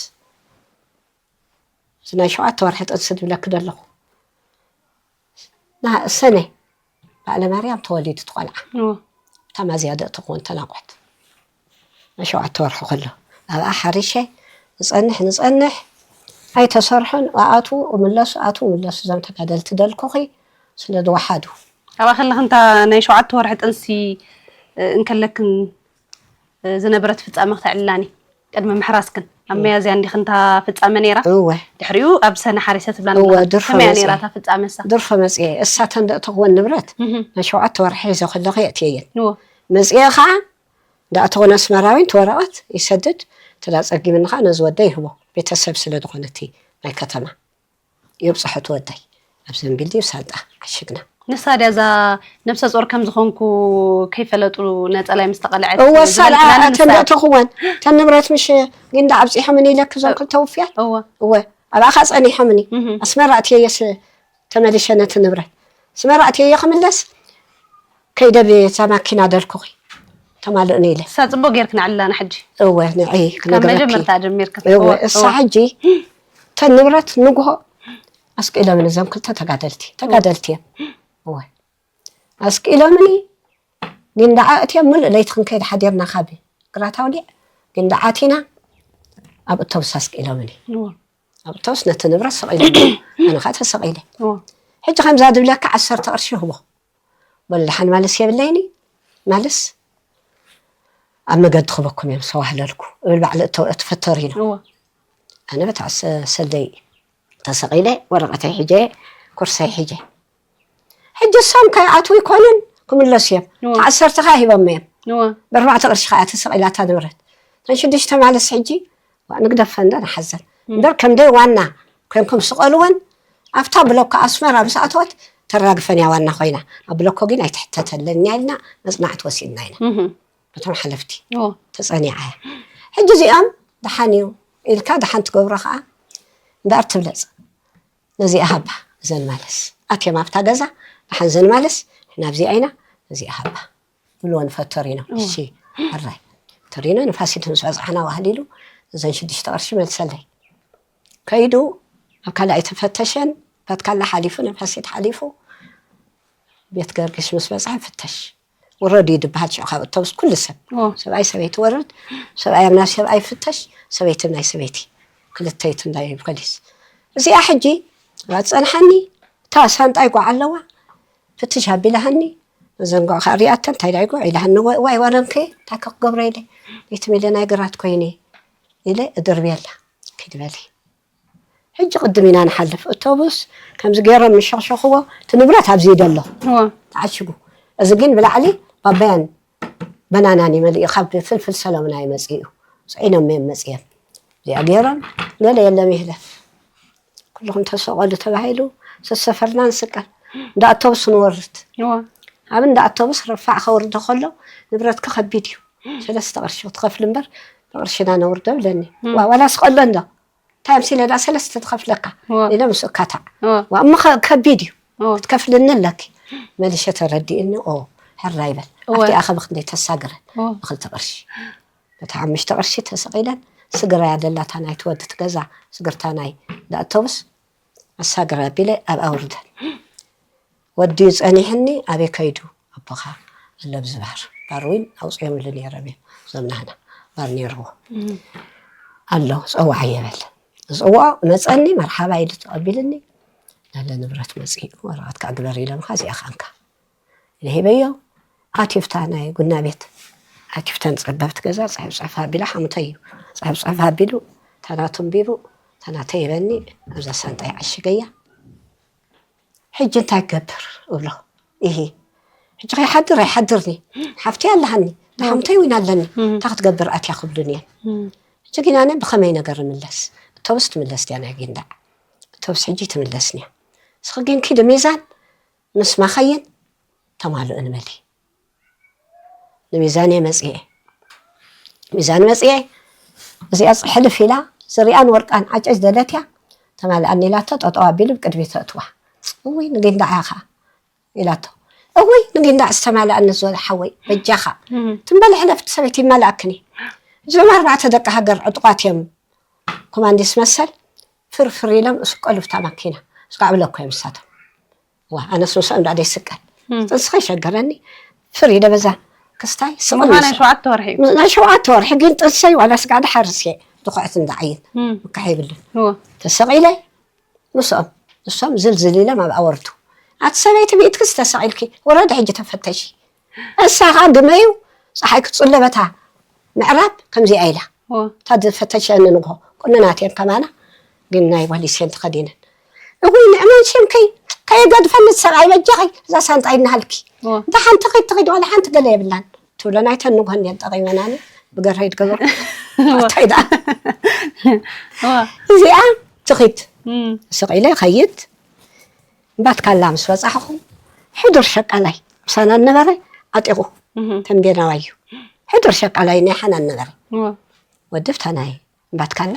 እዚ ናይ ሸውዓተ ወርሒ ጥንሲ ዝብለኪ ዘለኹ። ና-፣ ሰነ በዓለ ማርያም ተወሊዱ እቲ ቆልዓ። እዎ። እታ ማዝያ ደእ ትኸውን ተናቑት። ናይ ሸውዓተ ወርሒ ከሎ። ኣብኣ ሓሪሸ ንጸንሕ፣ ንጸንሕ። ኣይተሰርሑን፣ ኣኣትዉ፣ እምለሱ፣ ኣትዉ፣ እምለሱ፣ እዞም ተጋደልቲ ደልኩኺ ስለ ዝወሓዱ። ኣብኣ ከለኺ እንታ ናይ ሸውዓተ ወርሒ ጥንሲ፣ እ፣ እንከለክን፣ እ፣ ዝነበረት ፍጻመ ክተዕልላኒ። ቅድሚ ምሕራስክን ኣብ መያዝያ እንዲኽን እታ ፍጻመ ነይራ? እወ። ድሕሪኡ ኣብ ሰነ ሓሪሰ ትብላ እወ፣ ነላ። ድርፎ ከመይ እያ መጽኤ። ነይራ እታ ፍጻመ እሳ? ድርፎ መጽኤ። እሳ ተንደእተኽወን ንብረት እህ። ናይ ሸውዓተ ወርሒ ሒዘ ከለኹ የእትየየን። እወ። መጽኤ ኸዓ እንዳእተኽወን ኣስመራዊን እቲ ወረቐት ይሰድድ፣ ተዳ ጸጊምኒ ኸዓ ነዚ ወደይ ይህቦ። ቤተሰብ ስለ ዝኾነ እቲ ናይ ከተማ። የብጽሖ እቲ ወደይ። ኣብ ዘንቢል ድዩ ሳንጣ ዓሽግና። ንሳ ድያ እዛ ነብሰ ጾር ከም ዝኾንኩ ከይፈለጡ ነጸላይ ምስ ተቐልዐት እወ፣ እሳ ዝበለትላኒ ንሳ እያ። ተንደእተኽወን። ተን ንብረት ምሽ ጊንዳ ኣብጺሖምን ኢለክ እዞም ክልተ ውፍያት? እወ። እወ። ኣብኣኻ ጸኒሖምኒ። እህ። ኣስመራ እትየየስ ተመሊሸ ነቲ ንብረት። ኣስመራ እትየየ ክምለስ ከይደ ብዛ ማኪና ደልኩኺ። ተማልእኒ ኢለ። እሳ ጽቡቕ ጌርክን ዓላና ሕጂ። እወ፣ ንዒ ካብ ክነግረኪ። መጀመርታ ጀሚርክን። እወ፣ እወ፣ እሳ እወ። ሕጂ ተን ንብረት ንግሆ ኣስቂሎምኒ እዞም ክልተ ተጋደልቲ። ተጋደልቲ እዮም። እወ። ኣስቂሎምኒ ጊንዳዓ እትዮም ምሉእ ለይቲ ክንከይድ ሓዲርና ካብ ግራት ኣውሊዕ ጊንዳዓ ኣቲና ኣብ እቶብስ ኣስቂሎምኒ። እወ። ኣብ እቶብስ ነቲ ንብረት ሰቒሎምኒ። ኣነ ኸዓ ተሰቒለ። እወ። ሕጂ ከምዛ ድብለካ ዓሰርተ ቅርሺ ህቦ። በሉ ደሓን ማልስ የብለይኒ፣ ማልስ ኣብ መገዲ ክበኩም እዮም ሰዋህለልኩ እብል ባዕለ እተፈተሩ ኢና። እወ። ኣነ በታ ሰ-፣ ሰደይ ተሰቒለ ወረቐተይ ሒጀ፣ ኩርሰይ ሒጀ። ሕጂ እሶም ከይኣትዉ ይኮኑን፣ ክምለሱ እዮም። እዋ። ዓሰርተ ከኣ ሂቦም እዮም። እዋ። ብኣርባዕተ ቅርሺ ከኣ ተሰቒላታ ንብረት። እተን ሽዱሽተ ማለስ ሕጂ፣ ዋ፣ ንግደፈን ዶ ንሓዘን። እም። እምበር ከም ደይ ዋና ኮይንኩም ስቐልወን፣ ኣብታ ብሎኮ ኣስመራ ምስ ኣተወት ተራግፈን እያ ዋና ኮይና። ኣብ ብሎኮ ግን ኣይትሕተተለን እያ ኢልና መጽናዕቲ ወሲድና ኢና። እህ። በቶም ሓለፍቲ እዎ። ተጸኒዓ እያ። ሕጂ እዚኦም ደሓን እዩ ኢልካ ደሓን ትገብሮ ከኣ እምበኣር ትብለጽ። ነዚኣ ሃባ እዘን ማለስ። ኣትዮም ኣብታ ገዛ ደሓን እዘን ማለስ፣ ንሕና ኣብዚኣ ኢና፣ ነዚኣ ሃባ። ብልወን ፈተሪኖ። እዎ። እሺ፣ ሕራይ። ፈተሪኖ ንፋሲት ምስ በጻሕና ዋህሊሉ እዘን ሽዱሽተ ቅርሺ መልሰለይ። ከይዱ ኣብ ካልኣይ ተፈተሸን፣ ባት ካላ ሓሊፉ፣ ንፋሲት ሓሊፉ፣ ቤት ገርግሽ ምስ በጽሐ ፍተሽ። ውረዱ እዩ ዝበሃል ሽዑ ካብ ኣውቶቡስ ኩሉ ሰብ። እዎ። ሰብኣይ ሰበይቲ ወርድ፣ ሰብኣይ ኣብ ናይ ሰብኣይ ፍተሽ፣ ሰበይቲ ኣብ ናይ ሰበይቲ። ክልተ እዩ ትንዳይ ፖሊስ። እዚኣ ሕጂ ጸንሓኒ፣ እታ ሳንጣይ ጓዕ ኣለዋ፣ ፍትሽ ኣቢላሃኒ፣ ዘንጓዕ ከኣ ሪኣተን፣ እንታይ ዳይ ጓዕ ኢላሃኒ፣ "ዋይ፣ ዋይ፣ ዋረንከ፣ እንታይ ከ ክገብሮ ኢለ፣ ቤት ሚለ ናይ ግራት ኮይነ" ኢለ እድርብየላ፣ "ኪድ በሊ፣ ሕጂ ቅድም ኢና ንሓልፍ፣ እቶቡስ ከምዚ ገይሮም ምሸኽሸኽዎ፣ እቲ ንብረት ኣብዚ እዩ ደሎ፣ እዋ። ተዓሽጉ፣ እዚ ግን ብላዕሊ ባባያን በናናን እዩ መሊኡ፣ ካብ ፍልፍል ሰሎምና እዩ መጺኡ፣ ጽዒኖም እዮም መጺኦም፣ እዚኣ ገይሮም፣ ገለ የለም ይህለፍ፣ ኩልኹም ተሰቐሉ" ተባሂሉ፣ ሰሰፈርና ንስቀል፣ እንዳ ኣቶቡስ ንወርድ። እዋ። ኣብ እንዳ ኣቶቡስ ረፋዕ ከውርዶ ከሎ፣ "ንብረትኪ ከቢድ እዩ፣ ሰለስተ ቅርሺ ክትኸፍሊ እምበር፣ ብቅርሽና ነውርዶ" ብለኒ። እም። ዋ፣ ዋላ ስቐሎ እንዶ፣ እንታይ ኣምሲለ ዳ ሰለስተ ትኸፍለካ? እዋ። ኢለ ምስ እካታዕ። እዋ። ዋ፣ እሞ ከ-፣ ከቢድ እዩ። እዋ። ክትከፍልኒ ኣለኪ። መሊሸ ተረዲእኒ፣ ኦ፣ ሕራይ በል። እዋ። ኣብቲ ኣኸ ብክንደይ ተሳግረ? እዋ። ብክልተ ቅርሺ። በታ ሓሙሽተ ቅርሺ ተሰቒለን፣ ስግራ እያ ደላታ ናይቲ ወዲ እቲ ገዛ፣ ስግርታ ናይ እንዳ ኣቶቡስ፣ ኣሳግረ ኣቢለ ኣብ ኣውርደን። ወዲ እዩ ጸኒሕኒ፣ ኣበይ ከይዱ? ኣቦኻ ኣሎ ኣብዚ ባር። ባር እውን ኣውጺኦምሉ ነይሮም እዮም፣ እዞም ናህና ባር ነይርዎ። እም። ኣሎ፣ ጸውዓዮ በል። ዝጽውዖ መጸኒ፣ መርሓባ ኢሉ ተቐቢልኒ። "ናለ ንብረት መጺኡ፣ ወረቐት ከኣ ግበር ኢሎምኻ፣ እዚኣ ኻንካ" ኢለ ሂበዮ። ኣትዩፍታ ናይ ጉና ቤት፣ ኣትዩፍተን ጸበብቲ ገዛ፣ ጽሕፍ ጽሕፍ ኣቢላ፣ ሓሙተይ እዩ። ጽሕፍ ጽሕፍ ኣቢሉ፣ ታናቱ ኣንቢቡ፣ ታናተይ ይበኒ፣ ኣብዛ ሳንጣ ይዓሽገያ። "ሕጂ እንታይ ክገብር?" እብሎ። "ኢሂ፣ ሕጂ ከይሓድር ኣይሓድርኒ። ሓፍተይ ኣለሃኒ፣ እም። ሓሙተይ እውን ኣለኒ። እም። እንታይ ክትገብር ኣትያ?" ክብሉኒ እየን። እም። ሕጂ ግን ኣነ ብኸመይ ነገር እምለስ? እቶብስ ትምለስ ድያ ናይ ጊንዳዕ? እቶብስ ሕጂ ትምለስኒ እያ። ንስኺ ግን ኪዲ ሚዛን ምስ ማኸይን ተማልኡ ንበሊ። ንሚዛን እየ መጽየ። ሚዛን መጽየ፣ እዚኣ ሕልፍ ኢላ፣ ዝርያን ወርቃን ዓጨጅ ደለት እያ፣ ተማልኣኒ ኢላቶ፣ ጠጠው ኣቢሉ ብቅድሚት ተእትዋ። "እውይ፣ ንጊንዳዕ እያ ኸዓ" ኢላቶ። "እውይ፣ ንጊንዳዕ ዝተማልኣኒ" ዝበለ ሓወይ፣ "በጃኻ እም። ትም በሊ ሕለፍ፣ እቲ ሰበይቲ ይማልኣክን እዩ። እዞም ኣርባዕተ ደቂ ሃገር ዕጡቓት እዮም፣ ኮማንዲስ መሰል፣ ፍርፍር ኢሎም እስቀሉ ብታ ማኪና፣ እስካዕ ብለኮ እዮም ንሳቶም። ዋ፣ ኣነስ ምስኦም ዳኣ ደይስቀል። እም። ጥንስኸ ይሸገረኒ፣ ፍር ኢለ በዛ ክስታይ ስቕ ምዃን ናይ ኢለ ሸውዓተ ወርሒ እዩ። ምስ ናይ ሸውዓተ ወርሒ ግን ጥንሰይ ዋላ ስጋዕ ድሓርስ እየ፣ ድኹዕት እንዳዓይን እም። ምካሕ የብሉን። እወ። ተሰቒለ ምስኦም፣ ንሶም ዝልዝል ኢሎም ኣብኣ ወርዱ። "ኣቲ ሰበይቲ ብኢድኪስ ተሰቒልኪ፣ ውረዲ ሕጂ ተፈተሺ። እሳ ኸኣ ግመዩ፣ ጸሓይ ክትጽሎ በታ ምዕራብ ከምዚኣ ኢላ። እወ። እታ ዝፈተሸኒ ንግሆ፣ ቁኑናት እየን ከማና፣ ግን ናይ ፖሊስ እየን ተኸዲነን። እውይ፣ ንዕማን ሽምኪ፣ ከየገድፈኒ ሰብኣይ በጃኺ፣ እዛ ሳንጣ ይናሃልኪ። እወ። ደሓን ትኺድ፣ ትኺድ፣ ዋላ ሓንቲ ገለ የብላን" ትብለን ኣይተን ንግሆ እንድየን ጠቒመናኒ፣ ብገርሀይ ድገበርኩ። እወ። ኣታይ ደኣ። እወ። እዚኣ ትኺድ። እም። ስቕ ኢለ ይኸይድ። እምባትካላ ምስ በጻሕኹ፣ ሕዱር ሸቃላይ ምሳና ነበረ፣ ዓጢቑ። እህ። ተንቤናዋይ እዩ። ሕዱር ሸቃላይ ናይ ሓናን ነበረ። እወ። ወዲ ብታ ናይ እምባትካላ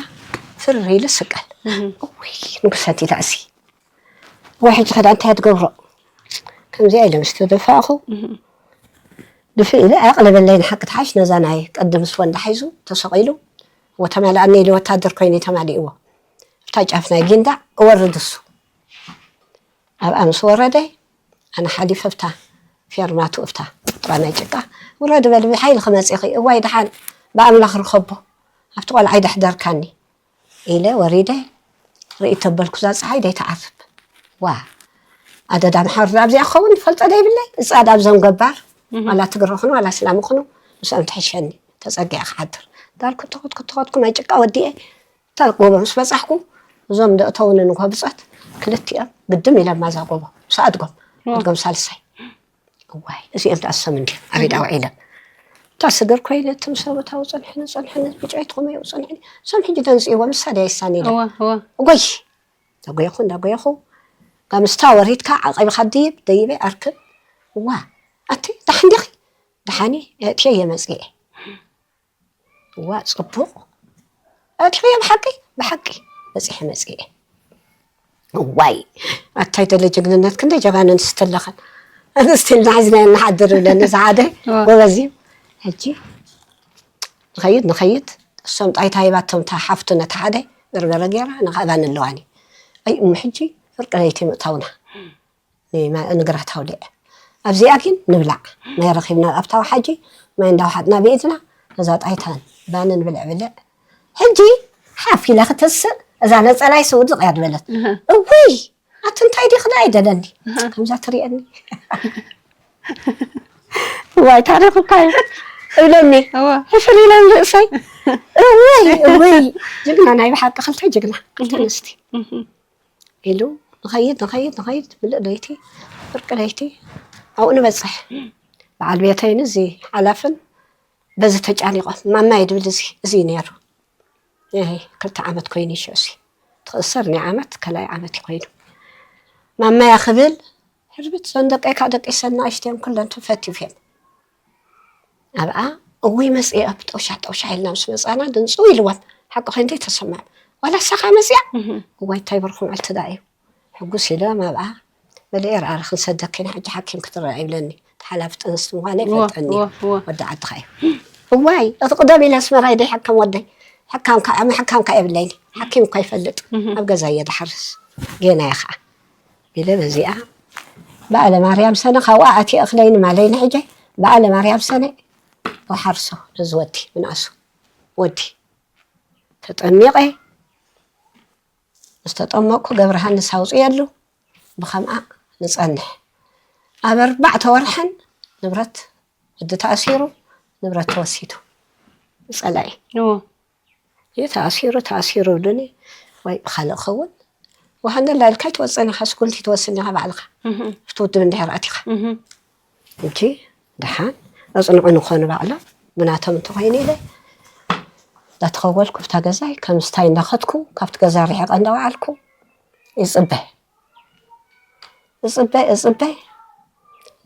ፍር ኢሉ ስቀል። እህ። እውይ፣ ንጉሰ እቲ ዳእሲ። ወይ ሕጂ ኸዳ እንታይ ትገብሮ? ከምዚኣ ኢለ ምስ ተደፋእኹ፣ እህ። ድፍእ ኢለ ኣቕለበለይ ንሓቂ ትሓሽ ነዛ ናይ ቅድም ስወ እንዳሒዙ ተሰቒሉ፣ ወተማልኣኒ ኢሉ ወታደር ኮይኑ እዩ ተማሊእዎ። ኣብታ ጫፍ ናይ ጊንዳዕ እወርድ እሱ። ኣብኣ ምስ ወረደ፣ ኣነ ሓሊፈ ኣብታ ፌርማቱ፣ ኣብታ ጥራ ናይ ጭቃ፣ "ውረዲ በሊ፣ ብሓይሊ ክመጽእ ኢኺ፣ እዋይ ደሓን፣ ብኣምላኽ ርኸቦ፣ ኣብቲ ቆልዓ ይደሕደርካኒ" ኢለ ወሪደ፣ ርእይ ተበልኩ፣ እዛ ጸሓይ ደይትዓርብ። ዋ፣ ኣደዳ ምሓር ኣብዚኣ ክኸውን ፈልጦ ደይብለይ፣ እጻ ዳብ ዞም ገባር፣ እህ። ዋላ ትግረ ኹኑ፣ ዋላ ስላም ኹኑ፣ ምስኦም ትሕሸኒ፣ ተጸጊዐ ክሓድር። ዳልኩ ተኸትኩ፣ ተኸትኩ፣ ናይ ጭቃ ወዲኤ፣ እታ ጎቦ ምስ በጻሕኩ፣ እዞም ደእተውኒ ንጎ ብጾት ክልቲኦም ግድም ኢሎም ማዛ ጎቦ፣ ምስ ኣድጎም፣ ዋው። ኣድጎም ሳልሳይ። እዋይ እዚኦም ደኣ ሰም እንዲ ኣበይ ደኣ ውዒሎም? እታ ስግር ኮይነ እቶም ሰብኡት ኣብኡ ጸንሐኒ ጸንሐኒ ብጨይትኹም እየው ጸንሐኒ። ሰም ሕጂ ደንጽእዎ ምሳ ደኣ ይሳኒ ኢለ። እወ እወ። እጎይ እንዳጎየኹ እንዳጎየኹ ካብ ምስታ ወሪድካ ዓቐብኻ ድይብ ደይበ ኣርክብ። እዋ ኣቲ ደሓን ዲኺ? ደሓን እየ፣ ኣእትየ እየ መጽየ። እዋ ጽቡቕ ኣእቲኽዮ ብሓቂ? ብሓቂ በጺሐ መጽየ። እዋይ ኣታይ ደለ ጅግንነት ክንደይ ጀጋኑ ኣንስቲ ኣለኽን። ኣንስቲ ኢልና ሒዝናዮ ንሓድር ይብለኒ እዚ ሓደ እዋ። ጎበዝ እዩ። ሕጂ ንኸይድ ንኸይድ እሶም ጣይታ ሂባቶም እታ ሓፍቱ ነቲ ሓደ በርበረ ገይራ ንኸእባኒ ኣለዋኒ። ኣይ እሞ ሕጂ ፍርቂ ለይቲ ምእታውና ንማ- ንግራት ኣውሊዐ ኣብዚኣ ግን ንብላዕ ማይ ረኺብና ኣብታ ወሓጂ ማይ እንዳውሓጥና ብኢድና ነዛ ጣይታን ባንን ብልዕ ብልዕ። ሕጂ ሓፍ ኢላ ክትስእ እዛ ነፀላይ ስውድቕ እያ ዝበለት። እውይ ኣቲ እንታይ ዲኺ ደኣ ኣይደለኒ ከምዛ ትሪእኒ እዋይ ታሪኽ እኳ እዩ እብለኒ እዋ። ሕፍር ኢለ ንርእሰይ እውይ እውይ ጅግና ናይ ብሓቂ ክልተ ጅግና ክልተ ኣንስቲ ኢሉ ንኸይድ ንኸይድ ንኸይድ ምልእ ለይቲ ፍርቂ ለይቲ ኣብኡ ንበፅሕ። በዓል ቤተይን እዚ ሓላፍን በዚ ተጫኒቖም ማማየ ድብል እዚ እዚ እዩ ነይሩ። እህ፣ ክልተ ዓመት ኮይኑ ይሸሲ ትኽእሰር ናይ ዓመት ካልኣይ ዓመት እዩ ኮይኑ ማማያ ክብል ሕርብት ዘን ደቀይ ካብ ደቂሰን ንኣሽተዮም ኩለን ተፈቲፍየን ኣብኣ እውይ መፅአ ብጠውሻ ጠውሻ ኢልና ምስ መፃና ድንፅው ኢልወን ሓቂ ኮይንተይ ተሰማዕ ዋላ ሳኻ መፅያ እዋይ እንታይ በርኹ መዓልቲ ዳ እዩ ሕጉስ ኢለ ኣብኣ መሊኤ ርኣረ ክንሰደኪ ኢና ሕጂ ሓኪም ክትረኣ ይብለኒ ተሓላፊ ጥንስቲ ምዃነ ይፈልጠኒ ወ- ወ- ወዲ ዓድኻ እዩ እዋይ እቲ ቅደም ኢለ ኣስመራ ኢደ ሓካም ወደይ ሓካምካ ኣመ ሓካምካ የብለይኒ ሓኪም እኳ ይፈልጥ ኣብ ገዛ እየ ድሓርስ ጌና እየ ከዓ ኢለ በዚኣ በዓለ ማርያም ሰነ ካብኣ ኣትየ እኽለይኒ ማለይኒ ሕጂ በዓለ ማርያም ሰነ ወሓርሶ ነዚ ወዲ ምንኣሱ ወዲ ተጠሚቐ ምስ ተጠመቕኩ ገብረሃንስ ኣውፅየሉ ብኸምኣ ንፀንሕ ኣብ ኣርባዕተ ወርሕን ንብረት ወዲ ተኣሲሩ ንብረት ተወሲዱ ፀላኢ እዎ። ይህ ተኣሲሩ ተኣሲሩ ብሉኒ ወይ ብኻልእ ክኸውን ወሃንደላ ኢልካ ይትወፅን ኢኻ ስጉምቲ ትወስን ኢኻ ባዕልኻ ኣብቲ ውድብ እንድሕር ኣቲኻ እንጂ ደሓን ኣፅንዑ ንኾኑ ባዕሎም ብናቶም እንተኾይኑ ኢለ እንዳተኸወልኩ ብታ ገዛይ ከም ስታይ እንዳኸድኩ ካብቲ ገዛ ርሒቐ እንዳወዓልኩ ይፅበ እፅበ እፅበ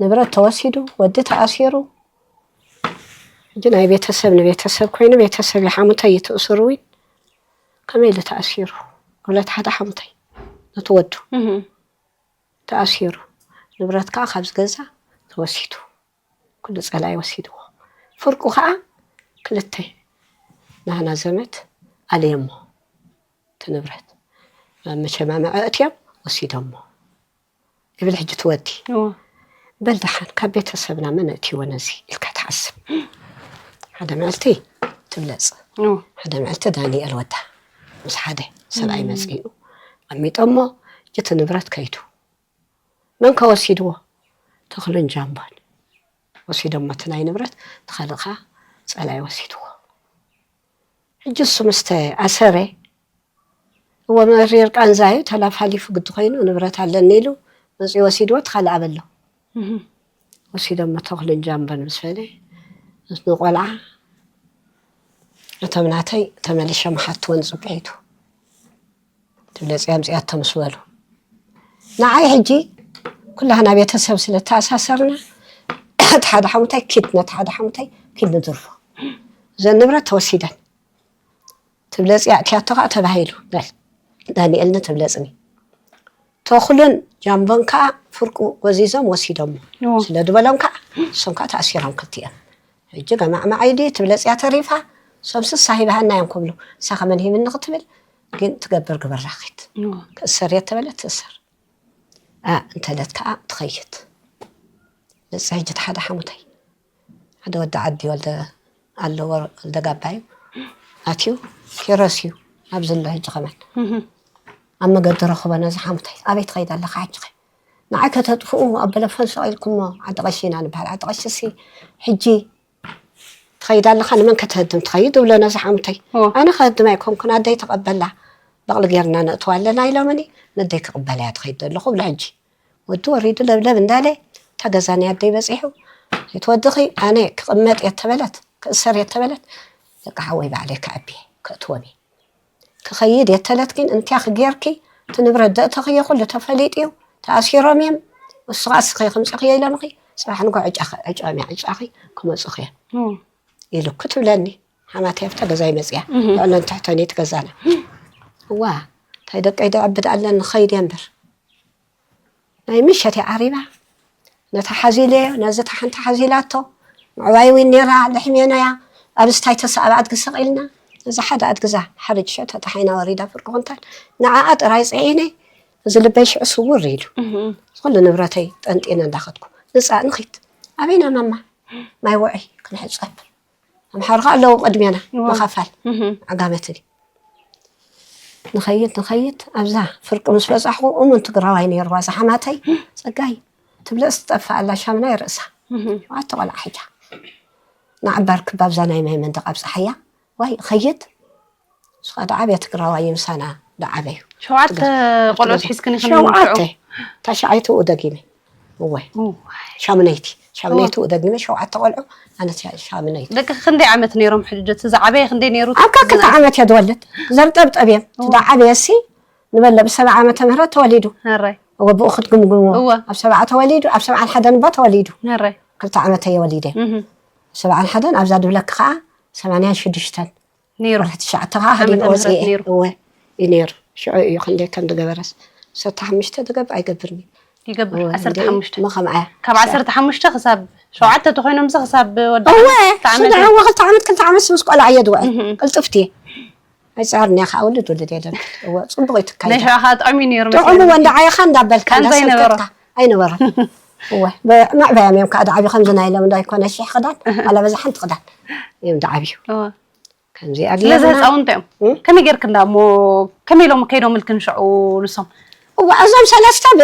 ንብረት ተወሲዱ ወዲ ተኣሲሩ ሕጂ ናይ ቤተሰብ ንቤተሰብ ኮይኑ ቤተሰብ ይሓሙተይ ይትእስሩ እውን ከመይ ኢሉ ተኣሲሩ ክብለት ሓደ ሓሙተይ ነቲ ወዱ ተኣሲሩ ንብረት ከዓ ካብዚ ገዛ ተወሲዱ ኩሉ ፀላኢ ወሲድዎ ፍርቁ ከዓ ክልተ ናህና ዘመት ኣለየሞ እቲ ንብረት ናብ መሸማምዐ እትዮም ወሲዶሞ ይብል ሕጂ ትወዲ እዎ። በል ደሓን ካብ ቤተሰብና መን እትይዎ ነዚ ኢልካ ትሓስብ ሓደ መዕልቲ ትብለፅ እዎ። ሓደ መዕልቲ ዳንኤል ወዳ ምስ ሓደ ሰብኣይ መፅኡ ኣሚጦሞ እቲ ንብረት ከይዱ መን ከወሲድዎ ተኽሉን ጃምቦን ወሲዶሞ እቲ ናይ ንብረት ተኻልእ ከዓ ፀላኢ ወሲድዎ ሕጂ እሱ ምስ ተኣሰረ እወ መሪር ቃንዛ እዩ ተላፍ ሓሊፉ ግዲ ኮይኑ ንብረት ኣለኒ ኢሉ መፂኡ ወሲድዎ እቲ ካልእ ኣበሎ ወሲዶሞ ተኽልን ጃምቦን ምስ በለ ንቆልዓ እቶም ናተይ ተመሊሸ መሓትወን ፅብሒቱ ትብለፂ ኣምፅኣቶ ምስ በሉ ንዓይ ሕጂ ኩላህና ቤተሰብ ስለ ተኣሳሰርና እቲ ሓደ ሓሙታይ ኪድ ነቲ ሓደ ሓሙታይ ኪድ ንድርፎ እዘን ንብረት ተወሲደን ትብለፂ ኣእትያቶ ከዓ ተባሂሉ በል ዳንኤል ንትብለፅኒ ተኽሉን ጃምቦን ከዓ ፍርቁ ጎዚዞም ወሲዶሞ ስለ ዝበሎም ከዓ እሶም ከዓ ተኣሲሮም ክልቲኦም ሕጂ ገማዕማዓይ ድዩ ትብለፂያ ተሪፋ እሶም ስሳ ሂባሃና እዮም ክብሉ እሳ ከመን ሂብኒ ክትብል ግን ትገብር ግብር ራኺት ክእሰር እየ ተበለት ትእሰር ኣ እንተለት ከዓ ትኸይድ በፂ ሕጂ እቲ ሓደ ሓሙተይ ሓደ ወዲ ዓዲ ወልደ ኣለዎ ወልደ ጋባዩ ኣትዩ ኪሮስ እዩ ኣብዚ ኣሎ ሕጂ ከመን ኣብ መገዲ ረኽቦ ነዚ ሓሙተይ ኣበይ ትኸይድ ኣለኻ ሕጂ ኸ ንዓይ ከተጥፍኡ ኣብ በለፎን ሰቒልኩሞ ዓዲ ቐሺ ኢና ንበሃል ዓዲ ቐሺ ሲ ሕጂ ትኸይድ ኣለኻ ንመን ከተህድም ትኸይድ እብሎ ነዚ ሓሙተይ ኣነ ከህድም ኣይኮንኩን ኣደይ ተቐበላ በቕሊ ጌርና ነእትዋ ኣለና ኢሎምኒ ነደይ ክቕበል እያ ትኸይድ ዘለኹ እብሎ ሕጂ ወዲ ወሪዱ ለብለብ እንዳለ እታ ገዛኒ ኣደይ በጺሑ፣ "ኣይትወድኺ፣ ኣነ ክቕመጥ እየ" ተበለት፣ ክእሰር እየ ተበለት፣ ደቂ ሓወይ ባዕለይ ክዕቢ እየ፣ ከእትዎም እየ። ክኸይድ እየ ተለት ግን፣ እንቲያ ክጌርኪ፣ እቲ ንብረት ደእተኽዮ ኩሉ ተፈሊጡ እዩ፣ ተኣሲሮም እዮም፣ እሱ ኸዓ እስኺ ከምጽእኽዮ ኢሎምኺ፣ ጽባሕ ንግሆ ዕጫኺ፣ ዕጫኦም እያ፣ ዕጫኺ ክመጹኺ እዮም። እም። ኢሉ ክትብለኒ፣ ሓማተይ ኣብታ ገዛይ መጽያ፣ እህ። ልዕሎን ትሕቶን እዩ እቲ ገዛና። እዋ፣ እንታይ ደቀይ ደዕብድ ኣለኒ፣ ኸይድ እየ እምበር። ናይ ምሸት እያ ዓሪባ። ነታ ሓዚለዮ፣ ነዚ እታ ሓንቲ ሓዚላቶ። ምዕባይ እውን ነይራ፣ ልሕሚ ነያ። ኣብ ስታይ ተሰኣብ ኣድጊ ሰቒልና፣ ነዛ ሓደ ኣድጊ እዛ ሓርጭ ሸተታ ሓይና ወሪዳ ፍርቂ ኩንታል። ንዓኣ ጥራይ ጽዒነ፣ እዚ ልበይ ሽዑ ስውር ኢሉ። እህ። ኩሉ ንብረተይ ጠንጢነ እንዳኸድኩ፣ "ንጻእ ንኺድ። ኣበይና ማማ?" "ማይ ውዒ፣ ክንሕጸብ። ኣምሓሩ ከኣ ኣለዉ ቅድሜና፣ እዋ። ምኸፋል እህ። ዓጋመትኒ." ንኸይድ፣ ንኸይድ፣ ኣብዛ ፍርቂ ምስ በጻሕኩ፣ እሙን ትግራዋይ ነይርዋ፣ እዛ ሓማተይ፣ "ጸጋይ፣ ትብለጽ ትጠፍእ ኣላ፣ ሻምናይ ርእሳ። እህ። ሸውዓተ ቆልዓ ሒዛ። ንዓባር ክባብዛ ናይ ማይ መንደቕ ኣብጽሓያ፣ ዋይ፣ ኸይድ?" ንሱ ኸኣ ደዓበየ ትግራዋይ እዩ፣ ምሳና ደዓበዩ። ሸውዓተ ቆልዑት ሒዝክኒ ከመይ ሸውዓተ። ይምንጭዑ? ታሽዓይቱ ደጊመ። እወ። እዋይ። ሻምነይቲ። ሻምነይቲ እወ። ደጊመ ሸውዓተ ቆልዑ፣ ኣነ ሻ-፣ ሻምነይቲ። ደቂ ክንደይ ዓመት ነይሮም ሕጂ? እቲ ዝዓበየ ክንደይ ነይሩ? ኣብ ክልተ ዓመት እየ ዝወልድ። ዘርጠብጠብ እዮም። እወ። እቲ ዝዓበየ ሲ ንበለ ብሰብዓ ዓመተ ምህረት ተወሊዱ። ኣራይ። እወ፣ ብኡ ክትግምግምዎ። እወ። ኣብ ሰብዓ ተወሊዱ፣ ኣብ ሰብዓን ሓደን እባ ተወሊዱ። ኣራይ። ክልተ ዓመት እየ ወሊደ። እህ። ሰብዓን ሓደን ኣብዛ ድብለኪ ኸዓ ሰማንያን ሽዱሽተን። ነይሩ። ወርሒ ትሽዓተ ኸዓ ዓመተ ሃዲሙ ወፂኤ። ምህረት ነይሩ። እወ፣ እዩ ነይሩ። ሽዑ እዩ ክንደይ ከም ዝገበረስ። ዓሰርተ ሓሙሽተ ዝገብር ኣይገብርን እዩ። ይገብር፣ እወ፣ ዓሰርተ ሓሙሽተ። እንዴ፣ እሞ ከምኣ እያ። ካብ ዓሰርተ ሓሙሽተ ክሳብ ሸውዓተ ተኾይኖም ዚ ክሳብ ወዲ እወ፣ ዓመት፣ ክልተ ዓመት። ሽዑ እወ፣ ክልተ ዓመት፣ ክልተ ዓመት ምስ ቆልዓ እየ ዝውዕል። እህ። ቅልጥፍቲ እየ። ኣይጻርን እያ ኸዓ፣ ውልድ ውልድ እየ ደብል። እወ፣ ጽቡቕ እዩ ትካይዳ። ናይ ሽዑ ኸዓ ጥዑም እዩ ነይሩ ጥዑም መሲሉ። እወ፣ እንዳ ዓየኻ እንዳበልካ፣ ከም ዘይነበሮ። እንዳሰከፍካ። ኣይነበረን። እወ፣ ብ-፣ መዕበያም እዮም ከኣ፣ ዝዓብዩ ከምዚ ናይ ሎም እንዳይኮነ፣ ሽሕ ክዳን፣ እህ። ዋላ በዛ ሓንቲ ክዳን እዮም ዝዓብዩ። እወ። ከምዚኣ ስለዚ ጌርና ህፃውንቲ እዮም። እም? ከመይ ጌርክ እንዳ እሞ፣ ከመይ ኢሎም ከይዶምልክን ሽዑ ንሶም? እዋ፣ እዞም ሰለስተ ብ-፣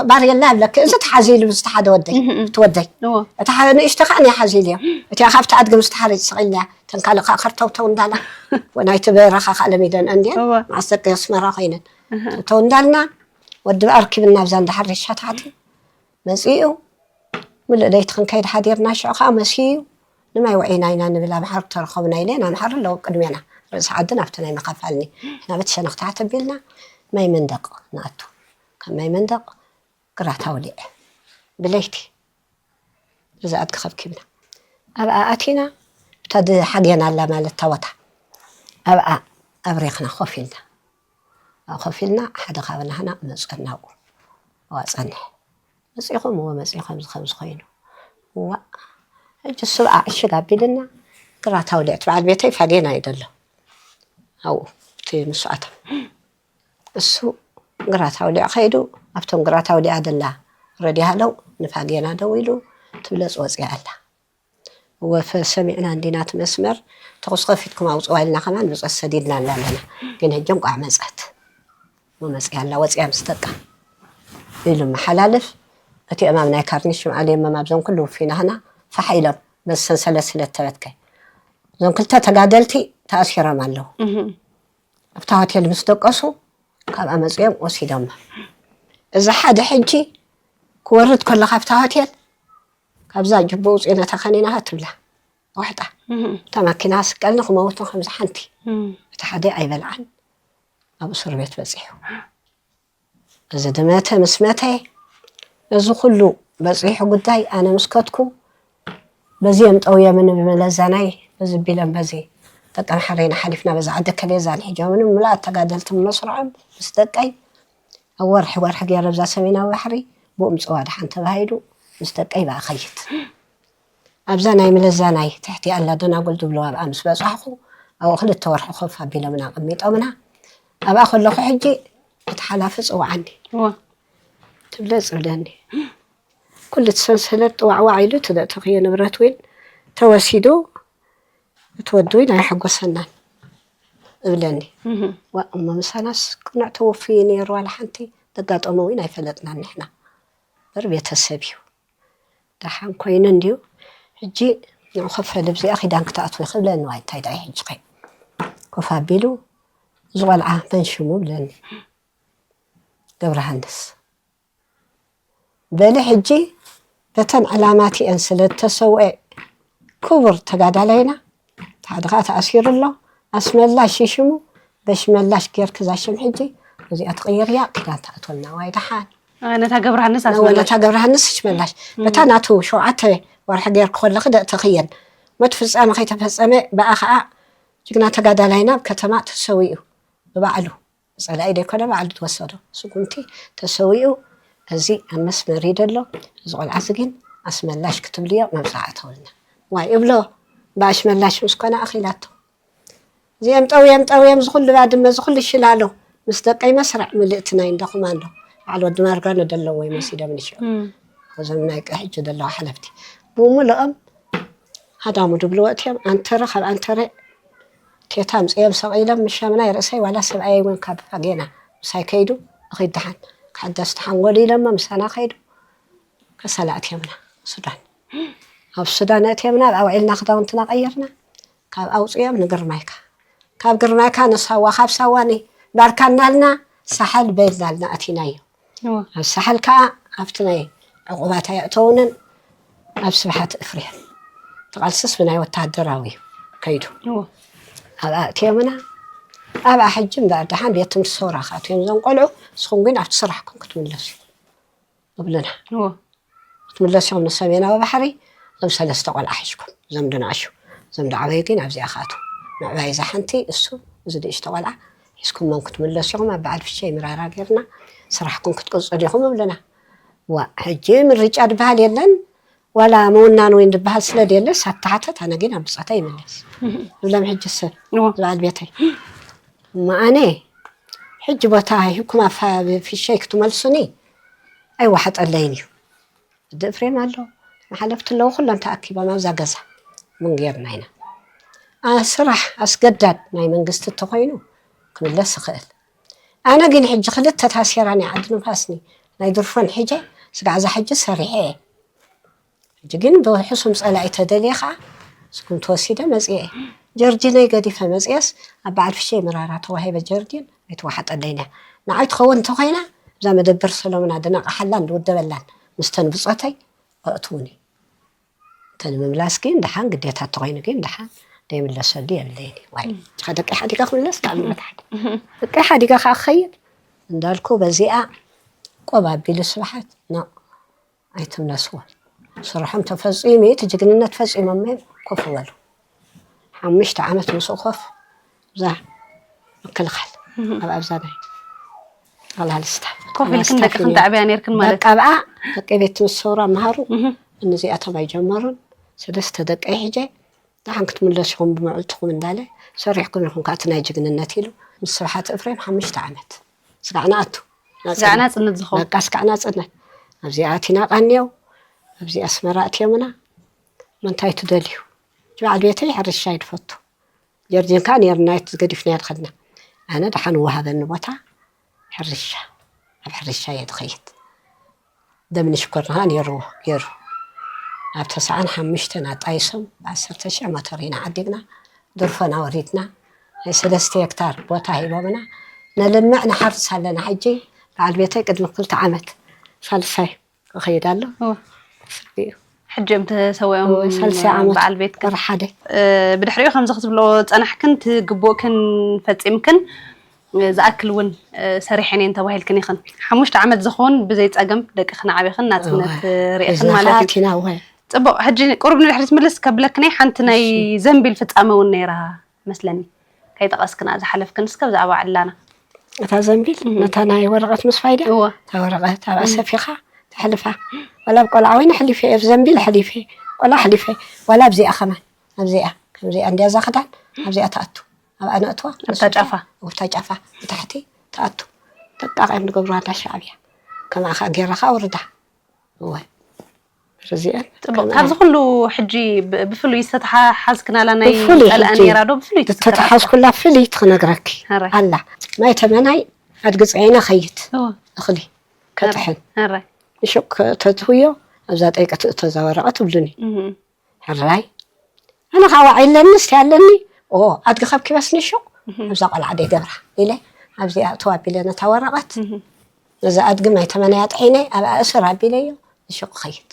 ባርየላ ኣለክ፣ እዚ ተሓዚ ኢሉ፣ እዚ ተሓደ ወደይ፣ እህ፣ እህ። እቲ ወደይ። እዎ። እታ ሓ-፣ ንእሽቶ ከዓ እኒኣ ሓዚ ኢሉ እዮ። እቲኣ ካብቲ ኣድጊ ምስ ተሓረጭ ስቕ ኢልና፣ እተን ካልእ ከዓ ከርተውተው እንዳላ፣ ወናይቲ በረኻ ከዓ ለሚደን እንድየን፣ እዎ። መዓስ ደቂ ኣስመራ ኮይነን። እህ። ተው እንዳልና፣ ወዲ ኣርኪብና ኣብዛ እንዳሓረሻ ታሕቲ፣ መጺኡ፣ ምሉእ ለይቲ ክንከይድ ሓዲርና፣ ሽዑ ኸዓ መሲዩ፣ ንማይ ውዒና ኢና ንብል፣ ኣብ ሓሩ ተረኸብና ኢለን፣ ኣምሓሩ ኣለዉ ቅድሜና፣ ርእሲ ዓድን ኣብቲ ናይ መኻፋልኒ። ንሕና በቲ ሸነኽ ታሕቲ ኣቢልና፣ ማይ መንደቕ ንኣቱ። ካብ ማይ መንደቕ ግራት ኣውሊዕ፣ ብለይቲ፣ እዚ ኣድጊ ከብኪብና። ኣብኣ ኣቲና፣ እታ ድሓግየና ኣላ ማለት እታ ቦታ፣ ኣብኣ ኣብሪኽና ኮፍ ኢልና። ኣብኣ ኮፍ ኢልና፣ ሓደ ካብ ናህና መጸና ኣብኡ። ኣብኣ ጸንሐ። መጺኹም፣ እወ፣ መጺኹም፣ ከምዚ፣ ከምዚ ኮይኑ። እዋእ፣ ሕጂ እሱ ብኣ ዕሽግ ኣቢልና፣ ግራት ኣውሊዕ፣ እቲ በዓል ቤተይ ፋጌና እዩ ዘሎ። ኣብኡ፣ እቲ ምስኣቶም። እሱ ግራት ኣውሊዕ ከይዱ፣ ኣብቶም ግራት ኣውሊዓ ደላ ረድያ ሃለው፣ ንፋጌና ደዊሉ፣ ትብለጽ ወጺኣ ኣላ። እወ፣ ፈ-፣ ሰሚዕና እንዲና እቲ መስመር፣ ተኹስ ከፊትኩም ኣውጽዋ ኢልና ከማን ብጸት ሰዲድና እንዳለና። ግን ሕጂ እንቋዕ መጸት። እሞ መጺኣ ኣላ፣ ወጺኣ ምስ ደቃ። ኢሉ መሓላልፍ፣ እቲኦም ኣብ ናይ ካርኒሽ ሽምዓ ለየሞም ኣብዞም ኩሉ ውፊናህና ፋሕ ኢሎም፣ በዚ ሰንሰለት ስለ እተበትከ። እዞም ክልተ ተጋደልቲ ተኣሲሮም ኣለዉ። እህ። ኣብታ ሆቴል ምስ ደቀሱ፣ ካብኣ መጺኦም ወሲዶማ። እዚ ሓደ ሕጂ ክወርድ ከሎ ካብታ ሆቴል፣ ካብዛ ጅቦ ውጽኢ ነታ ከኒናኻ ትብላ ዋሕጣ። እህ። እታ ማኪና ስቀልኒ ክመውትን ከምዚ ሓንቲ። እም። እቲ ሓደ ኣይበልዓን፣ ኣብ እስር ቤት በጺሑ። እዚ ድመተ ምስ መተ፣ እዚ ኩሉ በጺሑ ጉዳይ ኣነ ምስ ከድኩ፣ በዚ እዮም ጠውዮምኒ ብመለዛናይ፣ በዚ ቢሎም በዚ ደቂ ኣምሓረይና ሓሊፍና በዛ ዓዲ ከሌዛን ሒጆምኒ፣ ምሉኣት ተጋደልቲ መስርዖም ምስ ደቀይ፣ ኣብ ወርሒ ወርሒ ገይረ ኣብዛ ሰሜናዊ ባሕሪ ብኡ ምጽዋ ደሓን ተባሂሉ ምስ ደቀይ ብኣ ኸይድ። ኣብዛ ናይ ምለዛ ናይ ትሕቲ ኣላ ደናጉል ዝብልዋ ኣብኣ ምስ በጻሕኹ፣ ኣብኡ ክልተ ወርሒ ኮፍ ኣቢሎምና ኣቐሚጦምና። ኣብኣ ከለኹ ሕጂ እቲ ሓላፊ ጽውዓኒ። እዋ። ትብለ ጽብለኒ። ኩሉ እቲ ሰንሰለት ጥዋዕዋዕ ኢሉ፣ እቲ ዘእተኽዮ ንብረት እውን ተወሲዱ፣ እቲ ወዲ እውን ኣይሐጎሰናን እብለኒ። እህ። ዋ፣ እሞ ምሳናስ ቅኑዕ ተወፍዩ ነይሩ፣ ዋላ ሓንቲ ዘጋጠሞ እውን ኣይፈለጥናን ንሕና። በር ቤተሰብ እዩ። ደሓን ኮይኑ እንድዩ። ሕጂ ንዑ ኮፍ በሊ፣ ኣብዚኣ ኪዳን ክትኣትዊ ክብለኒ፣ ዋይ፣ እንታይ ደኣ እዩ ሕጂ ኸ? ኮፍ ኣቢሉ፣ "እዚ ቖልዓ መን ሽሙ?" ብለኒ። "ገብረሃንስ." "በሊ ሕጂ በተን ዕላማቲአን ስለ እተሰውኤ ክቡር ተጋዳላይና፣ ሓደ ኸዓ ተኣሲሩ ኣሎ። ኣስመላሽ ሽሙ በሽመላሽ ጌርክ እዛ ሽም ሕጂ እዚኣ ትቕይርያ ኪዳን ትኣትወልና። ዋይ ደሓን። ነታ ገብረሃንስ ነታ ገብረሃንስ ሽመላሽ በታ ናቱ ሸውዓተ ወርሒ ጌርክ ከለኺ ደእተኽየን ሞት ፍጻመ ከይተፈጸመ ብኣ ኸዓ ጅግና ተጋዳላይና ኣብ ከተማ ተሰዊኡ ብባዕሉ ብጸላኢ ዘይኮነ ባዕሉ ዝወሰዶ ስጉምቲ ተሰዊኡ። እዚ ኣብ መስመር እዩ ዘሎ። እዚ ቆልዓ እዚ ግን ኣስመላሽ ክትብልዮ መብዛዕ ኣተውልና። ዋይ እብሎ ብኣሽመላሽ ምስ ኮነ ኣኺላቶ። እዚኦም ጠውዮም ጠውዮም ዝኹሉ ባድመ ዝኹሉ ሽላሎ ምስ ደቀይ መስርዕ ምልእቲ ናይ እንዳ ኮማንዶ በዓል ወዲ ማርጋኖ ደለዎ ይመሲዶም ንሽዑ እዞም ናይ ቀ- ሕጂ ዘለዋ ሓለፍቲ ብምልኦም ሃዳሙ ድብልዎ እትዮም ኣንተረ ካብ ኣንተረ ቴታ ኣምፅኦም ሰቒሎም ምሻምናይ ርእሰይ ዋላ ሰብኣየይ እውን ካብ ፋጌና ምሳይ ከይዱ እኺድ ደሓን ክሕደስ ተሓንጎሉ ኢሎሞ ምሳና ከይዱ ከሰላ ኣትዮምና ሱዳን ኣብ ሱዳን ኣእትዮምና ኣብ ኣውዒልና ክዳውንትና ቀይርና ካብ ኣውፅኦም ንግርማይካ ካብ ግርማይካ ንሳዋ ካብ ሳዋ ንባርካ እናልና ሳሓል በይልና ኣትናዮ ኣብ ሳሓል ከዓ ኣብቲ ናይ ዕቑባት ኣየእተውንን ኣብ ስብሓት እፍርሔር ተቓልስስ ብናይ ወታደራዊ እዩ ከይዱ ኣብኣ ኣእትዮምና ኣብኣ ሕጂ እምበኣር ደሓን ቤት ትምህርቲ ሰውራ ክኣትዮም እዞም ቆልዑ ንስኹም ግን ኣብቲ ስራሕኩም ክትምለሱ ይብሉና ክትምለሱ ኢኹም ንሰሜናዊ ባሕሪ እዞም ሰለስተ ቆልዓ ሒዝኩም እዞም ድንኣሹ እዞም ዳዕበዩ ግን ኣብዚኣ ክኣትዉ ምዕባይ እዛ ሓንቲ እሱ እዚ ንእሽቶ ቆልዓ ሒዝኩሞም ክትምለሱ ኢኹም ኣብ በዓል ፍሸይ ምራራ ጌርና ስራሕኩም ክትቅፅሉ ኢኹም ይብሉና ዋ ሕጂ ምርጫ ድበሃል የለን ዋላ ምውናን ወይን ድበሃል ስለ ደየለ ሳተሓተት ኣነ ግን ኣብ ብፀታ ይምለስ ይብሎም ሕጂ ሰብ ዝበዓል ቤተይ እሞ ኣነ ሕጂ ቦታ ሂብኩም ኣብ ፊሸይ ክትመልሱኒ ኣይወሓጠለይን እዩ ወዲ እፍሬም ኣሎ መሓለፍቲ ኣለዉ ኩሎም ተኣኪቦም ኣብዛ ገዛ ምን ጌርና ኢና ስራሕ ኣስገዳድ ናይ መንግስቲ እተኮይኑ ክምለስ ይኽእል ኣነ ግን ሕጂ ክልተ ታሴራ ናይ ዓዲ ንፋስኒ ናይ ድርፎን ሒጀ ስጋዕ እዛ ሕጂ ሰሪሐ እየ ሕጂ ግን ብሕሱም ፀላኢ ተደልየ ከዓ ስጉምቲ ወሲደ መፅየ እየ ጀርዲነይ ገዲፈ መፅየስ ኣብ በዓል ፍሸይ መራራ ተዋሂበ ጀርዲን ኣይትወሓጠለይን እያ ንዓይ ትኸውን እንተኮይና እዛ መደበር ሰሎምና ድነቕሓላን ድውደበላን ምስተን ብፆተይ ከእትውኒ እንተ ንምምላስ ግን ደሓን ግዴታ እንተኮይኑ ግን ደሓን ዘይምለሰሉ የብለይን እዩ ዋይ ጭኻ ደቂ ሓዲጋ ክምለስ ብጣዕሚ መትሓድ ደቂ ሓዲጋ ከዓ ክኸይድ እንዳልኩ በዚኣ ቆብ ኣቢሉ ስብሓት ኖ ኣይትምለስዎ ስርሖም ተፈፂሙ እቲ ጅግንነት ፈፂሞም እዮም ኮፍ በሉ ሓሙሽተ ዓመት ምስኡ ኮፍ እዛ ምክልኻል ኣብ ኣብዛ ናይ ጠቕላሊ ስታፍ ኮፍ ኢልክን ደቅኽን ተዕብያ ነርክን ማለት በቃ ብኣ ደቂ ቤት ምስ ሰውራ መሃሩ እንዚኣቶም ኣይጀመሩን ሰለስተ ደቀይ ሕጀ ደሓን ክትምለሱ ኢኹም ብምዕልትኹም እንዳለ ሰሪሕኩም ኢኹም ከዓ እቲ ናይ ጅግንነት ኢሉ ምስ ስብሓት እፍሬም ሓሙሽተ ዓመት ስጋዕ ንኣቱ ስጋዕ ናፅነት ዝኸውን በቃ ስጋዕ ናፅነት ኣብዚኣ ኣቲና ቃንየው ኣብዚ ኣስመራ ኣትዮምና ምንታይ ትደልዩ እቲ በዓል ቤተይ ሕርሻ ይድፈቱ ጀርዲን ከዓ ነርና ገዲፍና ይድኸድና ኣነ ደሓን ወሃበኒ ቦታ ሕርሻ ኣብ ሕርሻ እየ ዝኸይድ ደምኒ ሽኮር ከዓ ነይርዎ ገይሩ ኣብ ተስዓን ሓሙሽተን ኣጣይሶም ብዓሰርተ ሽሕ ሞተር ኢና ዓዲግና ድርፎና ወሪድና ናይ ሰለስተ ሄክታር ቦታ ሂቦምና ነልምዕ ንሓርስ ኣለና ሕጂ በዓል ቤተይ ቅድሚ ክልተ ዓመት ሳልሳይ ክኸይድ ኣሎ ሕጂ እዮም ተሰዊኦም ሳልሳይ ዓመት በዓል ቤት ወር ሓደ ብድሕሪኡ ከምዚ ክትብሎ ፀናሕክን ትግቡእክን ፈፂምክን ዝኣክል እውን ሰሪሐን እየን ተባሂልክን ኢኽን ሓሙሽተ ዓመት ዝኸውን ብዘይ ፀገም ደቅኽን ዓቢኽን ናፅነት ርኢኽን ማለት እዩ ሒዝና ወ ፅቡቕ ሕጂ ቁሩብ ንድሕሪት ምልስ ከብለክን እየ ሓንቲ ናይ ዘንቢል ፍፃመ እውን ነይራ መስለኒ ከይጠቐስክና ዝሓለፍክን እስከ ብዛዕባ ዕላና እታ ዘንቢል ነታ ናይ ወረቐት ምስ ፋይዳ እወ እታ ወረቐት ኣብኣ ሰፊኻ ተሕልፋ ዋላ ኣብ ቆልዓ ወይኒ ሕሊፈ እየ ብዘንቢል ሕሊፈ ቆልዓ ሕሊፈ ዋላ ኣብዚኣ ከማን ኣብዚኣ ከምዚኣ እንዲያ እዛ ክዳን ኣብዚኣ ትኣቱ ኣብኣ ነእትዋ ኣብታ ጫፋ ኣብታ ጫፋ ብታሕቲ ትኣቱ ደቃቕ እዮም ዝገብሩዋ እንዳ ሻዕብያ ከምኣ ከዓ ጌራ ከዓ ውርዳ እወ ርዚአን ፅቡቅ ካብዚ ኩሉ ሕጂ ብ- ብፍሉይ ዝተተሓሓዝክናላ ናይ ብፍሉይ ቀልኣ ሕጂ ነይራ ዶ ብፍሉይ ትዝክራ? ዝተተሓዝኩላ ፍልይቲ ክነግረኪ ሕራይ። ኣላ ማይ ተመናይ ኣድጊ ፅዒና ኸይድ እወ፣ እኽሊ ከጥሕን ሕራይ። ንሹቅ ተትህዮ ኣብዛ ጠይቀ ትእቶ እዛ ወረቐት ትብሉኒ እህ፣ ሕራይ ኣነ ከዓ ዋዒለኒ እስቲ ኣለኒ ኦ ኣድጊ ከብኪበስ ንሹቅ ኣብዛ ቆልዓ ደይ ገብራ ኢለ ኣብዚኣ እተው ኣቢለ ነታ ወረቐት እህ። ነዛ ኣድጊ ማይ ተመናያ ጥዒነ ኣብኣ እስር ኣቢለዮ ንሹቅ ኸይድ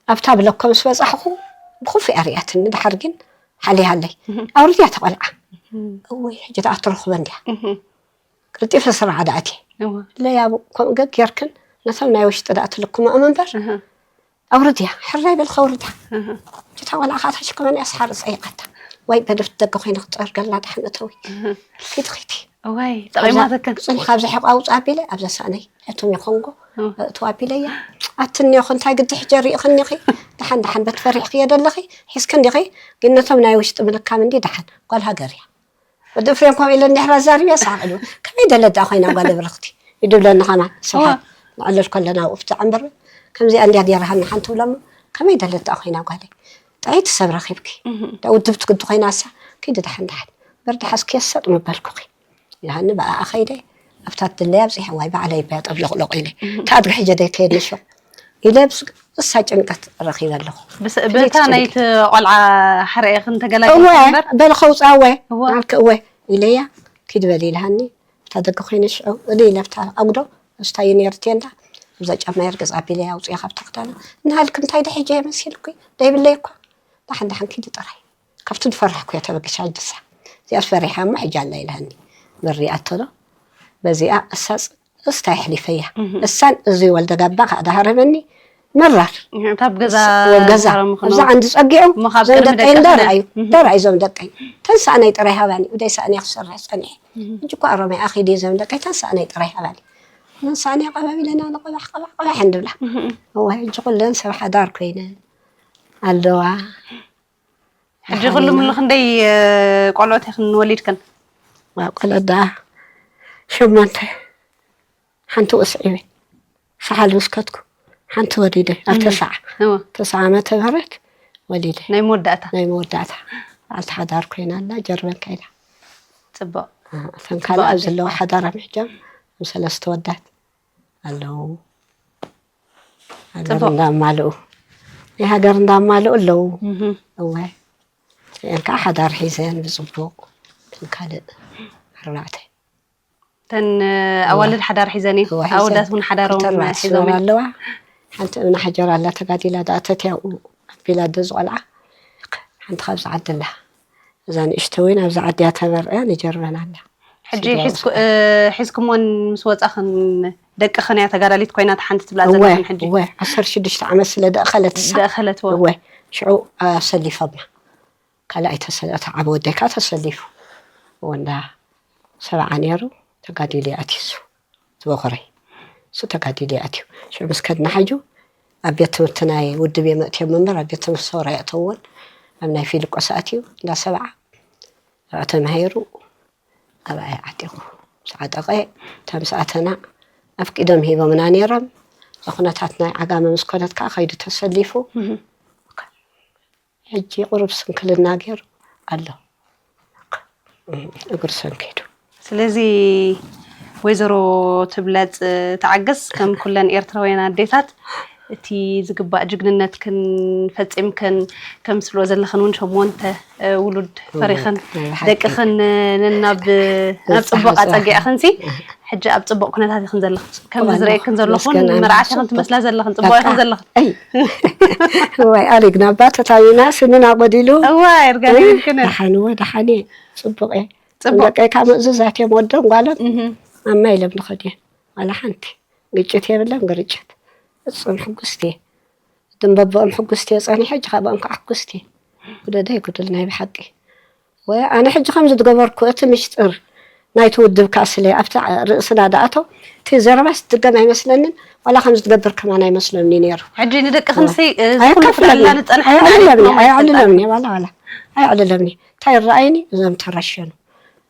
ኣብታ ብለኮ ምስ በጻሕኹ ብኹፉ እያ ርእያትኒ። ድሓር ግን ሓሊሃለይ። ኣውርድያ ተቖልዓ። እወይ፣ ሕጂ ደኣ ትረኽበ እንድያ። ቅልጢፈ ስራሕ ደኣ ኣትየ። እለ ያቡ ከምኡ ገግ ጌርክን ነቶም ናይ ውሽጢ ደኣ ትልክመኦም እምበር። ኣውርድያ፣ ሕራይ በልካ ኣውርዳ። እታ ቆልዓ ከዓ ተሸክመን እያ ስሓር ጸይቃታ። ወይ በደፍት ደገ ኮይነ ክጸርገላ ደሓን እተዊ። ኪቲ ኪቲ። እዋይ፣ ጠቒማተክን። ጽንሕ ካብዚ ሕቆ ኣውጽእ ኣቢለ ኣብዛ ሳእነይ ሕቱም ይኾንጎ። እትው ኣቢለያ። ኣትኒ ኹ እንታይ ግዲ ሕጂ ርኢኽኒ ኺ። ደሓን ደሓን በት ፈሪሕክዮ ደለኺ። ሒዝክን ዲኺ። ግን ነቶም ናይ ውሽጢ ምልካም እንዲ ደሓን። ጓል ሃገር እያ። ወዲ ፍሬም ከምኡ ኢለ እንድሕር ኣዛሪበ ሳቕ ኢሉ። ከመይ ደለት ደኣ ኮይና ጓል ብርኽቲ? ይድብለኒ ኸማን። ስሓ። ንዕልል ከለና ኣብኡ ብዛዕባ እምበር ከምዚኣ እንድያ ገይራሃኒ ሓንቲ ብሎሞ። ከመይ ደለት ደኣ ኮይና ጓለይ? ጥዕይቲ ሰብ ረኺብኪ። ደኣ ውድብቲ ግዲ ኮይና እሳ። ኪዲ ደሓን ደሓን። በርዲ ሓዝክዮ ሰጥ ምበልኩኺ። ኢልሃኒ ብኣኣ ኸይደ። ኣብታ ትድለያ ኣብጺሐ ዋይ ባዕለይ በያ ጠብሎቕሎቕ ኢለ። እታ ኣድጊ ሕጀ ደይ ከየድ ንሾ። ኢለ ብስ-፣ እሳ ጭንቀት ረኺበ ኣለኹ። ብስ-፣ ክልተ በታ ጭንቀት። ናይቲ ቆልዓ ሕረኤኽን ተገላጊልካ እወ፣ እምበር? በል ኸውፅኣ እወ። እወ። ናልክ እወ ኢለያ። ኪድ በል ኢልሃኒ። እታ ደገ ኮይነ ሽዑ እለ ኢለ ኣብታ ኣጉዶ፣ ኣብስታ ዩኒየር ቴንዳ፣ ኣብዛ ጫማ የርገፅ ኣቢለ ኣውፅኣ ካብታ ክዳና። ንሃልክ እንታይ ዶ ሕጂ እየ መሲልኩ? ደይብለይ እኮ። ደሓን ደሓን ኪዲ ጥራይ። ካብቲ ዝፈራሕኩ እየ ተበጊሳ ሕጅሳ። እዚኣ ፈሪሓ እሞ ሕጂ ኣላ ኢልሃኒ። በሪኣቶ ዶ? በዚኣ እሳ እስታ የሕሊፈያ። እሳን እዚ ወልደ ጋባ ከዓ ዳሃረበኒ መራር። እታ ኣብ ገዛ እስ-፣ ኣብ ገዛ። ዝሃረሙ ከለዉ ኣብዛ ዓንዲ ጸጊዑ እሞ ካብ እዞም ቅድሚ ደቀይ ደቂ እንዳርኣዩ፣ እንዳርኣዩ እዞም ደቀይ። ተንሳእነይ ጥራይ ሃባኒ፣ ውደይ ሳእነይ ክሰርሕ ጸኒሐ። ሕጂ እኮ ኣሮመይ ኣኺዲ እዞም ደቀይ ተንሳእነይ ጥራይ ሃባኒ። ተንሳእነይ ቀባብ ኢለና ንቐባሕ፣ ቀባሕ፣ ቀባሕ እንድብላ። እዋ፣ ሕጂ ኩለን ሰብ ሓዳር ኮይነን ኣለዋ። ሕጂ ኩሉ ምሉ ክንደይ፣ እ፣ ቆልዑት ኢኽን ወሊድክን? ዋ፣ ቆልዑት ደኣ ሸሞንተ። ሓንቲ ወስዒበ። ሰሓል ምስ ከድኩ ሓንቲ ወሊደ። ኣብ እህ። ተስዓ። እወ። ተስዓ ዓመተ ምህረት ወሊደ። ናይ መወዳእታ? ናይ መወዳእታ። በዓልቲ ሓዳር ኮይና ኣላ፣ ጀርመን ከይዳ። ጽቡቕ። እ፣ እተን ጽቡቕ ካልእ ኣብ ኣደ። ዘለዋ ሓዳር ኣብ ምሕጃም፣ ኣብ ሰለስተ ወዳት ኣለዉ። ሃገር ጽቡቕ። እንዳማልኡ። ናይ ሃገር እንዳማልኡ ኣለዉ። እህ። እወ። እዚአን ከዓ ሓዳር ሒዘን ብጽቡቕ። እተን ካልእ ኣርባዕተ። እተን፣ እ፣ እወ። ኣዋልድ ሓዳር ሒዘን እየን። እወ፣ ሒዘን። ኣወዳት እውን ሓዳሮም ክልተ ኣርባዕተ ሒዞም ስመራ እየን። ኣለዋ። ሓንቲ እምነ ሓጀር ኣላ ተጋዲላ ደኣ ተትያኡ ኣቢላ ዶ ዝቖልዓ። ሓንቲ ካብዚ ዓዲ ኣላ። እዛ ንእሽቶ እውን ኣብዛ ዓዲ እያ ተመርዕያ ንጀርመን ኣላ። ሕጂ ስድራ ሒዝኩ-፣ ውስጥ። እ፣ ሒዝኩሞን ምስ ወጻኽን ደቅኽን እያ ተጋዳሊት ኮይና እታ ሓንቲ ትብላ እወ፣ ዘለኽን ሕጂ? እወ፣ ዓሰርተ ሽዱሽተ ዓመት ስለ ደእኸለት እሳ። ደእኸለት እወ። እወ፣ ሽዑ ኣሰሊፎማ። ካልኣይ ተሰ-፣ እታ ዓቢ ወደይ ከኣ ተሰሊፉ። እወ፣ እንዳ ሰብዓ ነይሩ፣ ተጋዲሉ እዩ ኣትዩ እሱ። እቲ በኹረይ። እሱ ተጋዲሉ እዩ ኣትዩ። ሽዑ ምስ ከድና ሕጂ ኣብ ቤት ትምህርቲ ናይ ውድብ እዮም ኣእትዮም እምበር፣ ኣብ ቤት ትምህርቲ ሰውራ የእተውዎን። ኣብ ናይ ፊልቆስ ኣትዩ፣ እንዳ ሰብዓ። ኣብኣ ተማሂሩ፣ ኣብኣ እዩ ዓጢቑ። ምስ ዓጠቐ፣ እታ ምስ ኣተና፣ ኣፍቂዶም ሂቦምና ነይሮም። እዛ ኩነታት ናይ ዓጋመ ምስ ኮነት ከኣ ከይዱ ተሰሊፉ። እህ። ሕጂ ቁሩብ ስንክልና ገይሩ ኣሎ። እግሩ ሰንኪዱ። ስለዚ ወይዘሮ ትብለጽ ተዓገስ፣ ከም ኩለን ኤርትራውያን ኣዴታት፣ እቲ ዝግባእ ጅግንነትክን ፈጺምክን፣ ከም ትብልኦ ዘለኽን እውን ሸሞንተ፣ እ፣ ውሉድ እወ፣ ፈሪኽን፣ ናይ ብሓቂ። ደቅኽን ነናብ፣ ናብ ንስሓ ጽቡቕ ጽባሕ። ኣጸጊዕኽንሲ፣ ሕጂ ኣብ ጽቡቕ ኩነታት ኢኽን ዘለኽን። ከምዚ እዋና፣ ዝርእየክን ዘለኹን መስገን ኣምላኽ መርዓት ኢኽን ጽቡቕ። ትመስላ ዘለኽን፣ ጽቡቕ በቃ። ኢኽን ዘለኽን። ኣይ። እዋይ፣ ኣሪግና እባ ተታዊና፣ ስንና ጎዲሉ። እዋይ፣ እርጋን እይ፣ ይብልክን። ደሓን እወ፣ ደሓን እየ። ጽቡቕ እየ። ጽቡቕ። ደቀይ ካብ ምእዙዛት እዮም፣ ወዶም ጓሎም። እህ። ማማ ኢሎም ንኸዱ እዮም። ዋላ ሓንቲ ግጭት የብለን፣ ግርጭት። ፍጹም ሕጉስቲ እየ። ድንበቦኦም ሕጉስቲ እየ ጸኒሐ፣ ሕጂ ካብኦም ከዓ ሕጉስቲ እየ። ጉደደ ይጉድል ናይ ብሓቂ። ወ-፣ ኣነ ሕጂ ከምዚ ዝገበርኩ፣ እቲ ምሽጥር ናይቲ ውድብ ከኣ ስለ ኣብቲ ርእስና ደኣቶ፣ እቲ ዘረባስ ዝድገም ኣይመስለንን፣ ዋላ ከምዚ ዝገብር ከማን ኣይመስለኒ ነይሩ። ሕጂ ንደቅኽንሲ፣ ወ-፣ እዚ ኩሉ ኣይከፍለኒ፣ ፍልልያ ዝጸንሐ ኣየዕልለኒ፣ ኣይኮነን ኣየዕልለኒ፣ ኣይፈልጣን። ዋላ፣ ዋላ፣ ኣየዕልለኒ። እንታይ ይረኣይኒ? እዞም ተረሸኑ።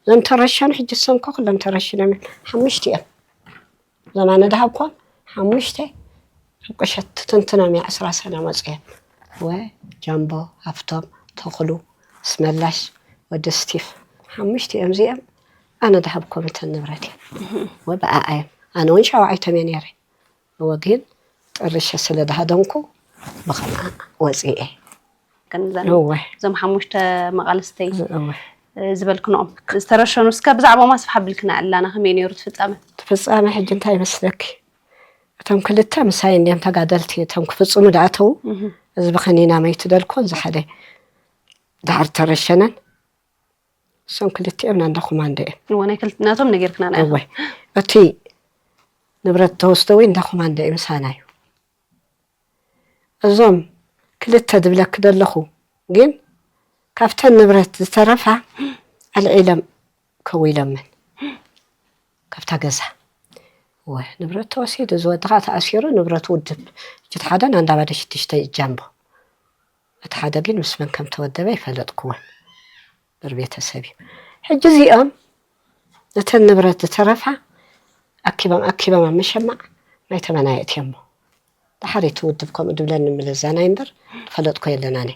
እዞም ተረሸኑ፣ ሕጂ እሶም እኮ ኩሎም ተረሽኖም እዮም። ሓሙሽተ እዮም። ዘማነ ደሃብኮም ሓሙሽተ ቁሸት ትትንትኖም እያ ዕስራ ሰነ መጽኦም። ወ ጃምቦ፣ ሃፍቶም፣ ተኽሉ፣ ኣስመላሽ፣ ወዲ ስቲፍ። ሓሙሽተ እዮም እዚኦም። ኣነ ደሃብኮም እተን ንብረት እዮም። ወ ብኣኣ እዮም። ኣነ እውን ሸውዓይቶም እየ ነይረ። እወ ግን ጥርሸ ስለ ደሃደምኩ ብኸምኣ ወጺኤ። ግን እዘን እወ። እዞም ሓሙሽተ መቓልስተይ እወ። እ፣ ዝበልክንኦም ዝተረሸኑ፣ እስከ ብዛዕባኦም ኣስፍሕ ኣቢልክና ኣላና፣ ከመይ ነይሩ እቲ ፍጻመ? እቲ ፍጻመ ሕጂ እንታይ ይመስለኪ? እቶም ክልተ ምሳይ እንድዮም ተጋደልቲ፣ እቶም ክፍጽሙ ደኣተዉ፣ እህ። እዚ ብኸኒና መይቱ ደልኮን ዝሓደ ድሓር ተረሸነን። እሶም ክልቲኦም ናንዳ ኮማንዶ እዮም። እወ፣ ናይ ክልት-፣ ናቶም ነጊርክና ኢና። እወ፣ እቲ ንብረት ተወስዶ ወይ እንዳ ኮማንዶ እዩ፣ ምሳና እዩ። እዞም ክልተ ዝብለክ ዘለኹ ግን ካብተን ንብረት ዝተረፋ ኣልዒሎም ከዊሎመን ካብታ ገዛ። እወ፣ ንብረት ተወሲዱ፣ እዚ ወዲ ኸዓ ተኣሲሩ፣ ንብረት ውድብ። እጅት ሓደ ናንዳ ባደ ሽዱሽተ ጃምቦ። እቲ ሓደ ግን ምስ መን ከም ተወደበ ኣይፈለጥኩዎን። ብር ቤተሰብ እዩ። ሕጂ እዚኦም ነተን ንብረት ዝተረፋ ኣኪቦም፣ ኣኪቦም ኣብ መሸማዕ ናይ ተመናየእቲ እሞ። ድሓር እቲ ውድብ ከምኡ ድብለኒ ምለዛናይ እምበር፣ ዝፈለጥኮ የለናኒ።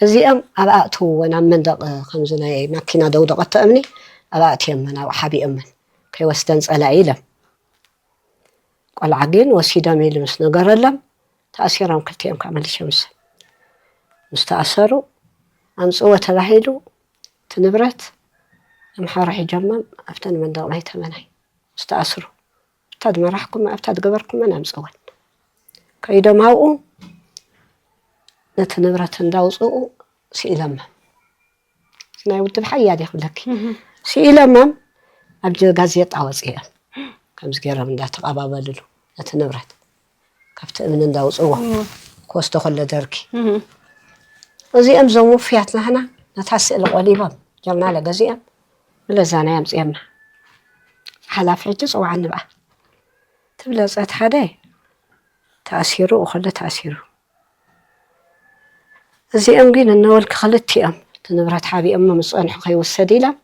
እዚኦም ኣብ ኣእትውወን ኣብ መንደቕ ከምዚ ናይ ማኪና ደውደቐቶ እምኒ ኣብ ኣእትዮመን፣ ኣብኡ ሓቢኦመን። ከይወስደን ጸላኢ ኢሎም። ቆልዓ ግን ወሲዶም ኢሉ ምስ ነገረሎም፣ ተኣሲሮም ክልቲኦም ከዓ መሊሾም እሶም። ምስ ተኣሰሩ፣ ኣምጽእዎ ተባሂሉ፣ እቲ ንብረት ኣምሓሩ ሒጆሞም ኣብተን መንደቕ ናይ ተመናይ ምስ ተኣስሩ፣ ኣብታ ዝመራሕኩመን፣ ኣብታ ዝገበርኩመን ኣምጽእወን። ከይዶም ኣብኡ ነቲ ንብረት እንዳውጽኡ ስኢሎሞም። ናይ ውድብ ሓያል እየ ክብለኪ። ስኢሎሞም ኣብ ጀ-፣ ጋዜጣ ወፂኦም። ከምዚ ገይሮም እንዳተቐባበልሉ ነቲ ንብረት ካብቲ እምኒ እንዳውፅዎ ክወስዶ ከሎ ደርጊ። እዚኦም እዞም ውፍያት ናህና ነታ ስእሊ ቆሊቦም ጀርናለ ገዚኦም ብለዛና ኣምፅኦምና። ሓላፊ ሕጂ ፅዋዕ ንብኣ ትብለፀት ሓደ ተኣሲሩ፣ እኸለ ተኣሲሩ። እዚኦም ግን እነወልኪ ክልቲኦም እቲ ንብረት ሓቢኦሞ ምስ ጸንሑ ከይውሰድ ኢሎም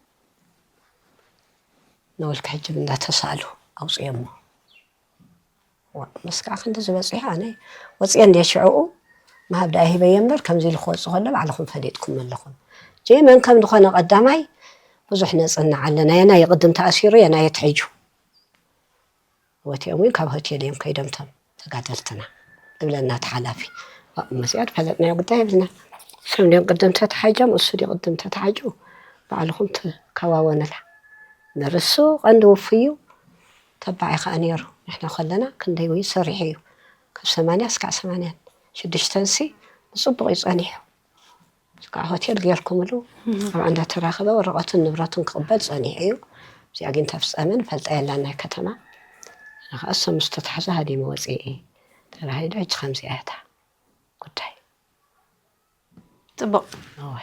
እነወልኪ ሕጂ እንዳተሳእሉ ኣውፅኦሞ። ዋ፣ ምስ ከዓ ክንዲ ዝበፂሑ ኣነ ወፅየ እንድየ ሽዕኡ ምሃብ ደኣ ሂበየ እምበር ከምዚ ኢሉ ክወፅእ ከሎ ባዕልኹም ፈሊጥኩም ኣለኹም። ጀይ መን ከም ዝኾነ ቀዳማይ ብዙሕ ነፅንዕ ኣለና። የናይ ቅድም ተኣሲሩ የናይ የትሕጁ። ወፂኦም እውን ካብ ሆቴል እዮም ከይዶም እቶም ተጋደልትና ዝብለና እቲ ሓላፊ። ዋ፣ ምስያ ዝፈለጥናዮ ጉዳይ የብልና። እሶም ድዮም ቅድም ተተሓጆም፣ እሱ ድዩ ቅድም ተተሓጁ? ባዕልኹም ትከዋወንላ። ንርሱ ቀንዲ ውፉይ እዩ፣ ተባዕ እዩ ከዓ ነይሩ። ንሕና ከለና ክንደይ ወይ ሰሪሑ እዩ። ካብ ሰማንያ እስካዕ ሰማንያን ሽዱሽተን ሲ ብፅቡቕ እዩ ፀኒሑ። እዚ ከዓ ሆቴል ገይርኩምሉ ኣብኣ እንዳተራኸበ ወረቐቱን ንብረቱን ክቕበል ጸኒሑ እዩ። እዚኣ ግን ተፍጸመ ንፈልጣ የላን ናይ ከተማ። ንኻ እሶም ምስ ተታሕዙ ሃዲመ ወፅኤ ተባሂሉ። ሕጂ ከምዚኣ እያ እታ ጉዳይ። ጽቡቕ። እወ።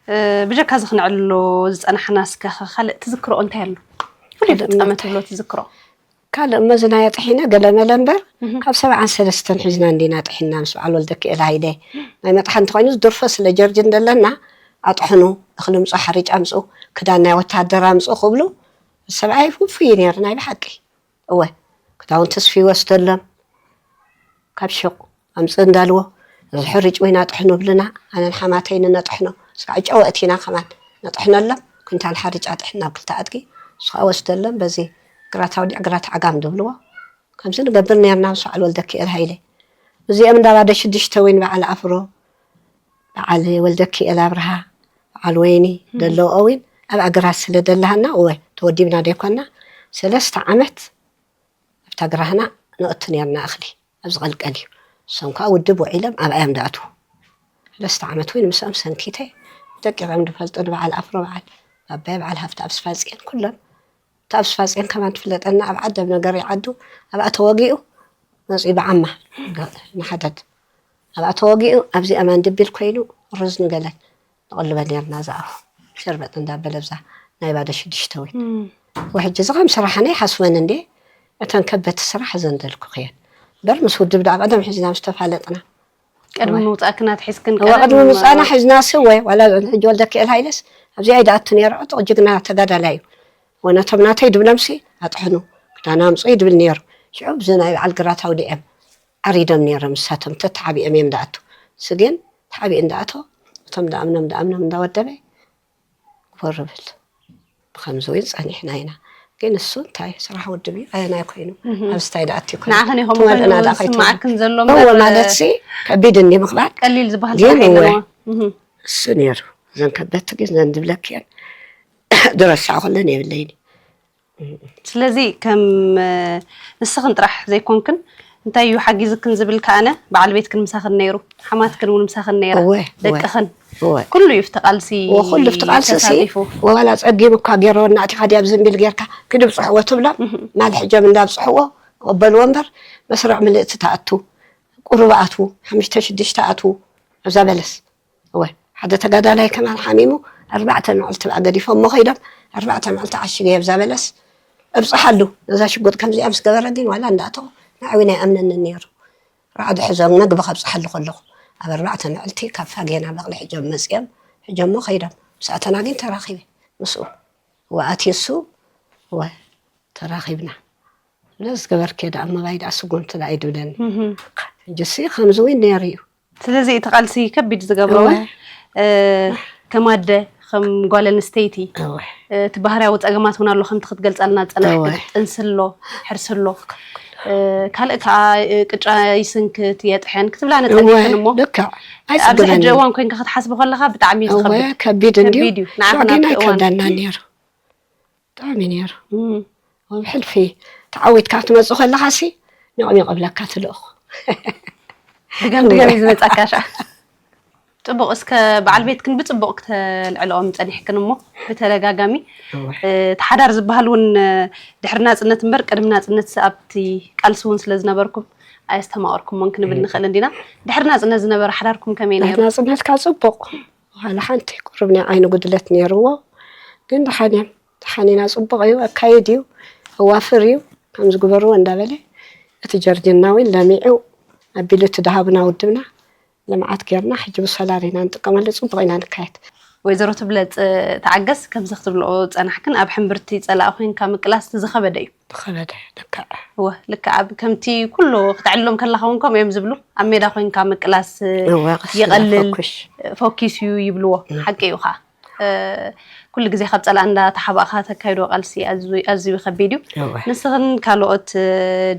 እ፣ ብጀካ እዚ ክነዕልሎ ዝጸናሕና እስከ ካልእ ትዝክርኦ እንታይ ኣሎ? ፍሉይ ካልእ ፍጻመ እንታይ? ትብሎ ትዝክሮ? ካልእ መዝናዮ ጥሒና ገለመለ እምበር፣ እህ። ካብ ሰብዓን ሰለስተን ሒዝና እንዲና ጥሒና ምስ በዓል ወልደኪኤል ሃይለ። ናይ መጥሓን እንተኾይኑ ዝድርፎ ስለ ጀርጅ እንደለና፣ ኣጥሕኑ፣ እኽሊ ምጹ፣ ሓርጭ ኣምጹ፣ ክዳን ናይ ወተሃደር ኣምጹ ክብሉ፣ ሰብኣይ ውፉይ እዩ ነይሩ ናይ ብሓቂ። እወ፣ ክዳውንቲ ስፊ ይወስደሎም ካብ ሹቕ። ኣምጽእ እንዳልዎ፣ እዚ ሕርጭ ወይን ኣጥሕኑ ብልና፣ ኣነን ሓማተይን ነጥሕኖ። እስካዕ ጨወእት ኢና ከማን ነጥሕነሎም። ኩንታል ሓርጭ ኣጥሕን ናብ ክልተ ኣድጊ፣ ንሱ ኸኣ ወስደሎም። በዚ ግራት ኣውሊዕ ግራት ዓጋም ዝብልዎ። ከምዚ ንገብር ነርና ምስ በዓል ወልደኪኤል ሃይለ። እዚኦም እንዳ ባደ ሽዱሽተ ወይን በዓል ኣፍሮ፣ በዓል ወልደኪኤል ኣብርሃ፣ በዓል ወይኒ፣ እም። ደለዎ ኦዊን፣ ኣብ ኣግራት ስለ ደላሃና፣ እወ፣ ተወዲብና ደይኮና፣ ሰለስተ ዓመት ኣብታ ግራህና ነእቱ ነርና እኽሊ። ኣብ ዝቐልቀል እዩ። እሶም ከኣ ውድብ ውዒሎም ኣብኣ እዮም ዝኣትዉ። ሰለስተ ዓመት እውን ምስኦም ሰንኪተ ደቂቐ እዮም ዝፈልጡ። ንበዓል ኣፍሮ በዓል ባባይ በዓል ሃፍቲ ኣብ ስፋጽዮን ኩሎም። እታ ኣብ ስፋጽዮን ከማን ትፍለጠና ኣብ ዓዲ ኣብ ነገር ይዓዱ ኣብኣ ተወጊኡ መጺኡ ብዓማ ገ-፣ ንሓደድ ኣብኣ ተወጊኡ ኣብዚ ኣማን ድቢል ኮይኑ ሩዝ ንገለን ንቕልበ ነርና ዝኣፉ ሸርበጥ እንዳበለ ብዛ ናይ ባዶ ሽዱሽተ ወይ እም። ወሕጂ እዚ ከም ስራሕና ይሓስበን እንዴ እተን ከበቲ ስራሕ ዘንደልኩ ክየን በር ምስ ውድብ ዳኣ ቀደም ሒዝና ምስ ተፋለጥና ቅድሚ እወ። ምውፃእክን ኣትሒዝክን እወ ቀደም ቅድሚ ምውፃእና ሒዝና ስወ ዋላ ሕጂ ወልደ ክእል ሃይለስ ኣብዚኣ ይድኣቱ ነይሩ ዕጡቕ ጅግና ተጋዳላይ እዩ ወነቶም ናተይ ድብለምሲ ኣጥሕኑ ክዳና ኣምፅኡ ይድብል ነይሩ ሽዑ ብዚ ናይ በዓል ግራት ኣውዲዐም ዓሪዶም ነይሮም ንሳቶም ተተሓቢኦም እዮም ዳኣቱ እሱ ግን ተሓቢኡ እንዳኣቶ እቶም ዳኣምኖም ዳኣምኖም እንዳወደበ ክወርብል ብኸምዚ እውን ጸኒሕና ኢና ግን እሱ እንታይ ስራሕ ውድብ እዩ ኣየናይ ኮይኑ ኣብዚ እንታይ ዳኣቲ ኮይኑ ንዓኸን ኢኹም ትወልዕና ኮይኑ ዳ ከይትወልድ ዝስማዓክን ዘሎ እወ እምበር ማለት ሲ ከቢድ እንዲ ምኽባር ቀሊል ዝበሃል ግን ስራሕ እወ የለዎ እሱ ነይሩ እዘን ከበድቲ ግን ዘን ዝብለክየን ድረሳዕ ኩለን የብለይኒ ስለዚ ከም ንስኽን ጥራሕ ዘይኮንክን እንታይ እዩ ሓጊዝክን ዝብል ከኣነ፣ በዓል ቤትክን ምሳኽን ነይሩ፣ ሓማትክን እውን ምሳኽን ነይራ፣ እወ፣ ደቅኽን እወ። ኩሉ እዩ ኣብቲ ቃልሲ ወኩሉ ኣብቲ ቃልሲ ሲ ተሳቲፉ። ወላ ጸጊም እኳ ገይረወና ኣቲ ካዲ ኣብዚ እምቢል ጌርካ ክድብጽሕዎ ትብሎም ማል ሕጀም እንዳብጽሕዎ ክቕበልዎ እምበር መስርዕ ምልእቲ ተኣቱ ቁሩብ ኣትዉ ሓሙሽተ ሽዱሽተ ኣትዉ ኣብዛ በለስ እወ ሓደ ተጋዳላይ ከማን ሓሚሙ ኣርባዕተ መዕልቲ ብኣ ገዲፎም ሞ ከይዶም ኣርባዕተ መዕልቲ ዓሽገ ኣብዛ በለስ እብጽሓሉ ነዛ ሽጉጥ ከምዚኣ ምስ ገበረ ግን ዋላ እንዳእተኹ ንዓዊን ኣይኣምነንን ነይሩ ራዕዲ ሕዞም መግቢ ከብፅሓሉ ከለኹ ኣብ ኣርባዕተ መዕልቲ ካብ ፋጌና በቕሊ ሕጆም መፅኦም ሕጆሞ ከይዶም ምስ ኣተና ግን ተራኺበ ምስኡ ወኣትዩ እሱ ወ ተራኺብና ስለዚ ዝገበርክዮ ደኣ መባይ ደኣ ስጉምቲ ደኣ ይድብለኒ ሕጅሲ ከምዚ እውን ነይሩ እዩ ስለዚ እቲ ቃልሲ ከቢድ ዝገብሮ እውን እ፣ ከም ኣደ ከም ጓል ኣንስተይቲ እወ እቲ ባህርያዊ ፀገማት እውን ኣሎ ከምቲ ክትገልፀልና ፀናሕክን እወ። ጥንሲ ኣሎ ሕርሲ ኣሎ እ፣ ካልእ ከዓ እ፣ ቅጫ ይስንክት የጥሕን ክትብላ እወ ንፀኒሕክን እሞ ልክዕ ኣብዚ ሕጂ ኣይፅግበኒ እዋን ኮይንካ ክትሓስቦ ከለካ ብጣዕሚ እዩ እወ ዝኸብድ ከቢድ እንድዩ ከቢድ እዩ ንዓኻ ሽዑ ግን ናብቲ እዋን ኣይከብደና ነይሩ ብጣዕሚ ነይሩ እም። ኣብ ሕልፊ ተዓዊትካ ክትመፅእ ከለካ ሲ ኒቕኒቕ እብለካ ትልእኹ ድገም ድገም እዩ ዝመፃካ ሻ ፅቡቅ እስከ በዓል ቤትክን ብፅቡቅ ክተልዕልኦም ፀኒሕክን እሞ ብተደጋጋሚ እወ። እ፣ እቲ ሓዳር ዝበሃል እውን እ፣ ድሕሪ ናፅነት እምበር ቅድሚ ናፅነት ኣብቲ ቃልሲ እውን ስለ ዝነበርኩም ኣየስተማቐርኩሞን ክንብል ንኽእል እንዲና ድሕሪ ናፅነት ዝነበረ ሓዳርኩም ከመይ ነይሩ ናፅነትካ ፅቡቕ ዋላ ሓንቲ ቁሩብ ናይ ዓይኒ ጉድለት ነይርዎ ግን ደሓን እዮም ደሓን ኢና ፅቡቕ እዩ ኣካይድ እዩ ኣዋፍር እዩ ከም ዝግበርዎ እንዳበለ እቲ ጀርጅና እውን ለሚዑ ኣቢሉ እቲ ደሃብና ውድብና ልምዓት ጌርና ሕጂ ብሶላር ኢና ንጥቀመሉ ፅቡቕ ኢና ንካየድ ወይዘሮ ትብለፅ ተዓገስ ከምዚ ክትብልኦ ፀናሕክን ኣብ ሕምብርቲ ፀላእ ኮይንካ ምቅላስ ዝኸበደ እዩ ዝኸበደ ልክዕ እወ ልክዕ ኣብ ከምቲ ኩሉ ክትዕልሎም ከለኻ እውን ከምኡ እዮም ዝብሉ ኣብ ሜዳ ኮይንካ ምቅላስ እወ፣ ቀስ ይቐልል ፈኩሽ። ፎኪስ እዩ ይብልዎ ሓቂ እዩ ከዓ እ፣ ኩሉ ግዜ ካብ ፀላእ እንዳተሓባእካ ተካይዶ ቃልሲ ኣዝዩ- ኣዝዩ ከቢድ እዩ እወ። ንስኽን ካልኦት እ፣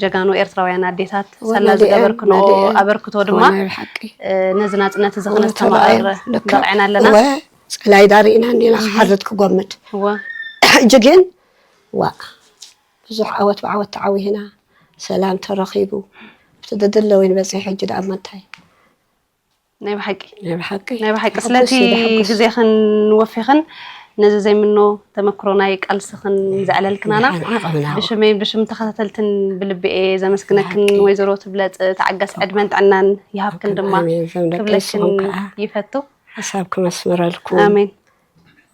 ጀጋኑ ኤርትራውያን ኣዴታት ወላ ሳላ ዲኤም፣ ዝገበርክንኦ ወላ ዲኤም። ኣበርክቶ ድማ ወላ ብሓቂ እ፣ ነዚ ናፅነት እዚ ወላ ክነስተማቕር ተባዒ ልክዕ። በቕዕና ኣለና እወ፣ ፀላይ ዳርኢና እንዲና ክሓርድ ክጎምድ እወ ሕጂ ግን ዋ ብዙሕ ዓወት ብዓወት ተዓዊህና ሰላም ተረኺቡ እቲ ደደለዊን በፂሒ ሕጂ ደኣ እሞ እንታይ ናይ ብሓቂ ናይ ብሓቂ ናይ ብሓቂ ተሓጎስ ስለቲ እዩ፣ ተሓጎስ። ግዜኽን ወፊኽን ነዚ ዘይምኖ ተመክሮ ናይ ቃልስኽን ዘዕለልክናና ንዓን ዓቐብና ብሽመይን ብሽም ተኸታተልትን ብልቢ እየ ዘመስግነክን ብሓቂ። ወይዘሮ ትብለፅ ተዓገስ ዕድመን ጥዕናን ይሃብክን ድማ ኣሜን፣ ዘምለጠይ ክብለክን ስኹም ከዓ። ይፈቱ ሓሳብ ክመስምረልኩም ኣሜን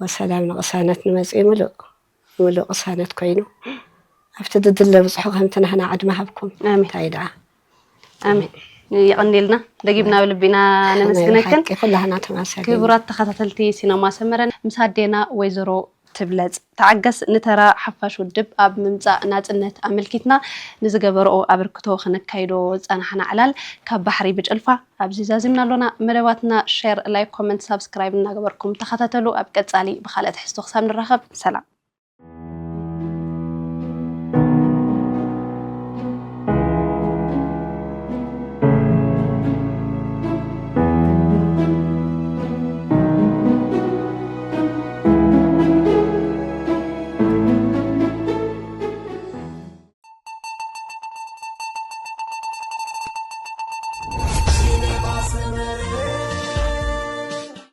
ወሰላም ንቕሳነት ንመፅኢ ምሉእ ምሉእ ቅሳነት ኮይኑ ኣብቲ ድድለ ብፅሑ ከምቲ ናህና ዕድመ ሃብኩም ኣሜን። እንታይ ደኣ ኣሜን የቐንየልና ደጊምና ብልቢና ነመስግነክን ሓቂ ኩላህና ተማሰል ክቡራት ተኸታተልቲ ሲነማ ሰመረ ምስ ኣዴና ወይዘሮ ትብለፅ ተዓገስ ንተራ ሓፋሽ ውድብ ኣብ ምምፃእ ናፅነት ኣመልኪትና ንዝገበረኦ ኣበርክቶ ክነካይዶ ዝፀናሕና ዕላል ካብ ባሕሪ ብጭልፋ ኣብዚ ዛዚምና ኣሎና መደባትና ሸር ላይክ ኮመንት ሳብስክራይብ እናገበርኩም ተኸታተሉ ኣብ ቀፃሊ ብካልእ ትሕዝቶ ክሳብ ንራኸብ ሰላም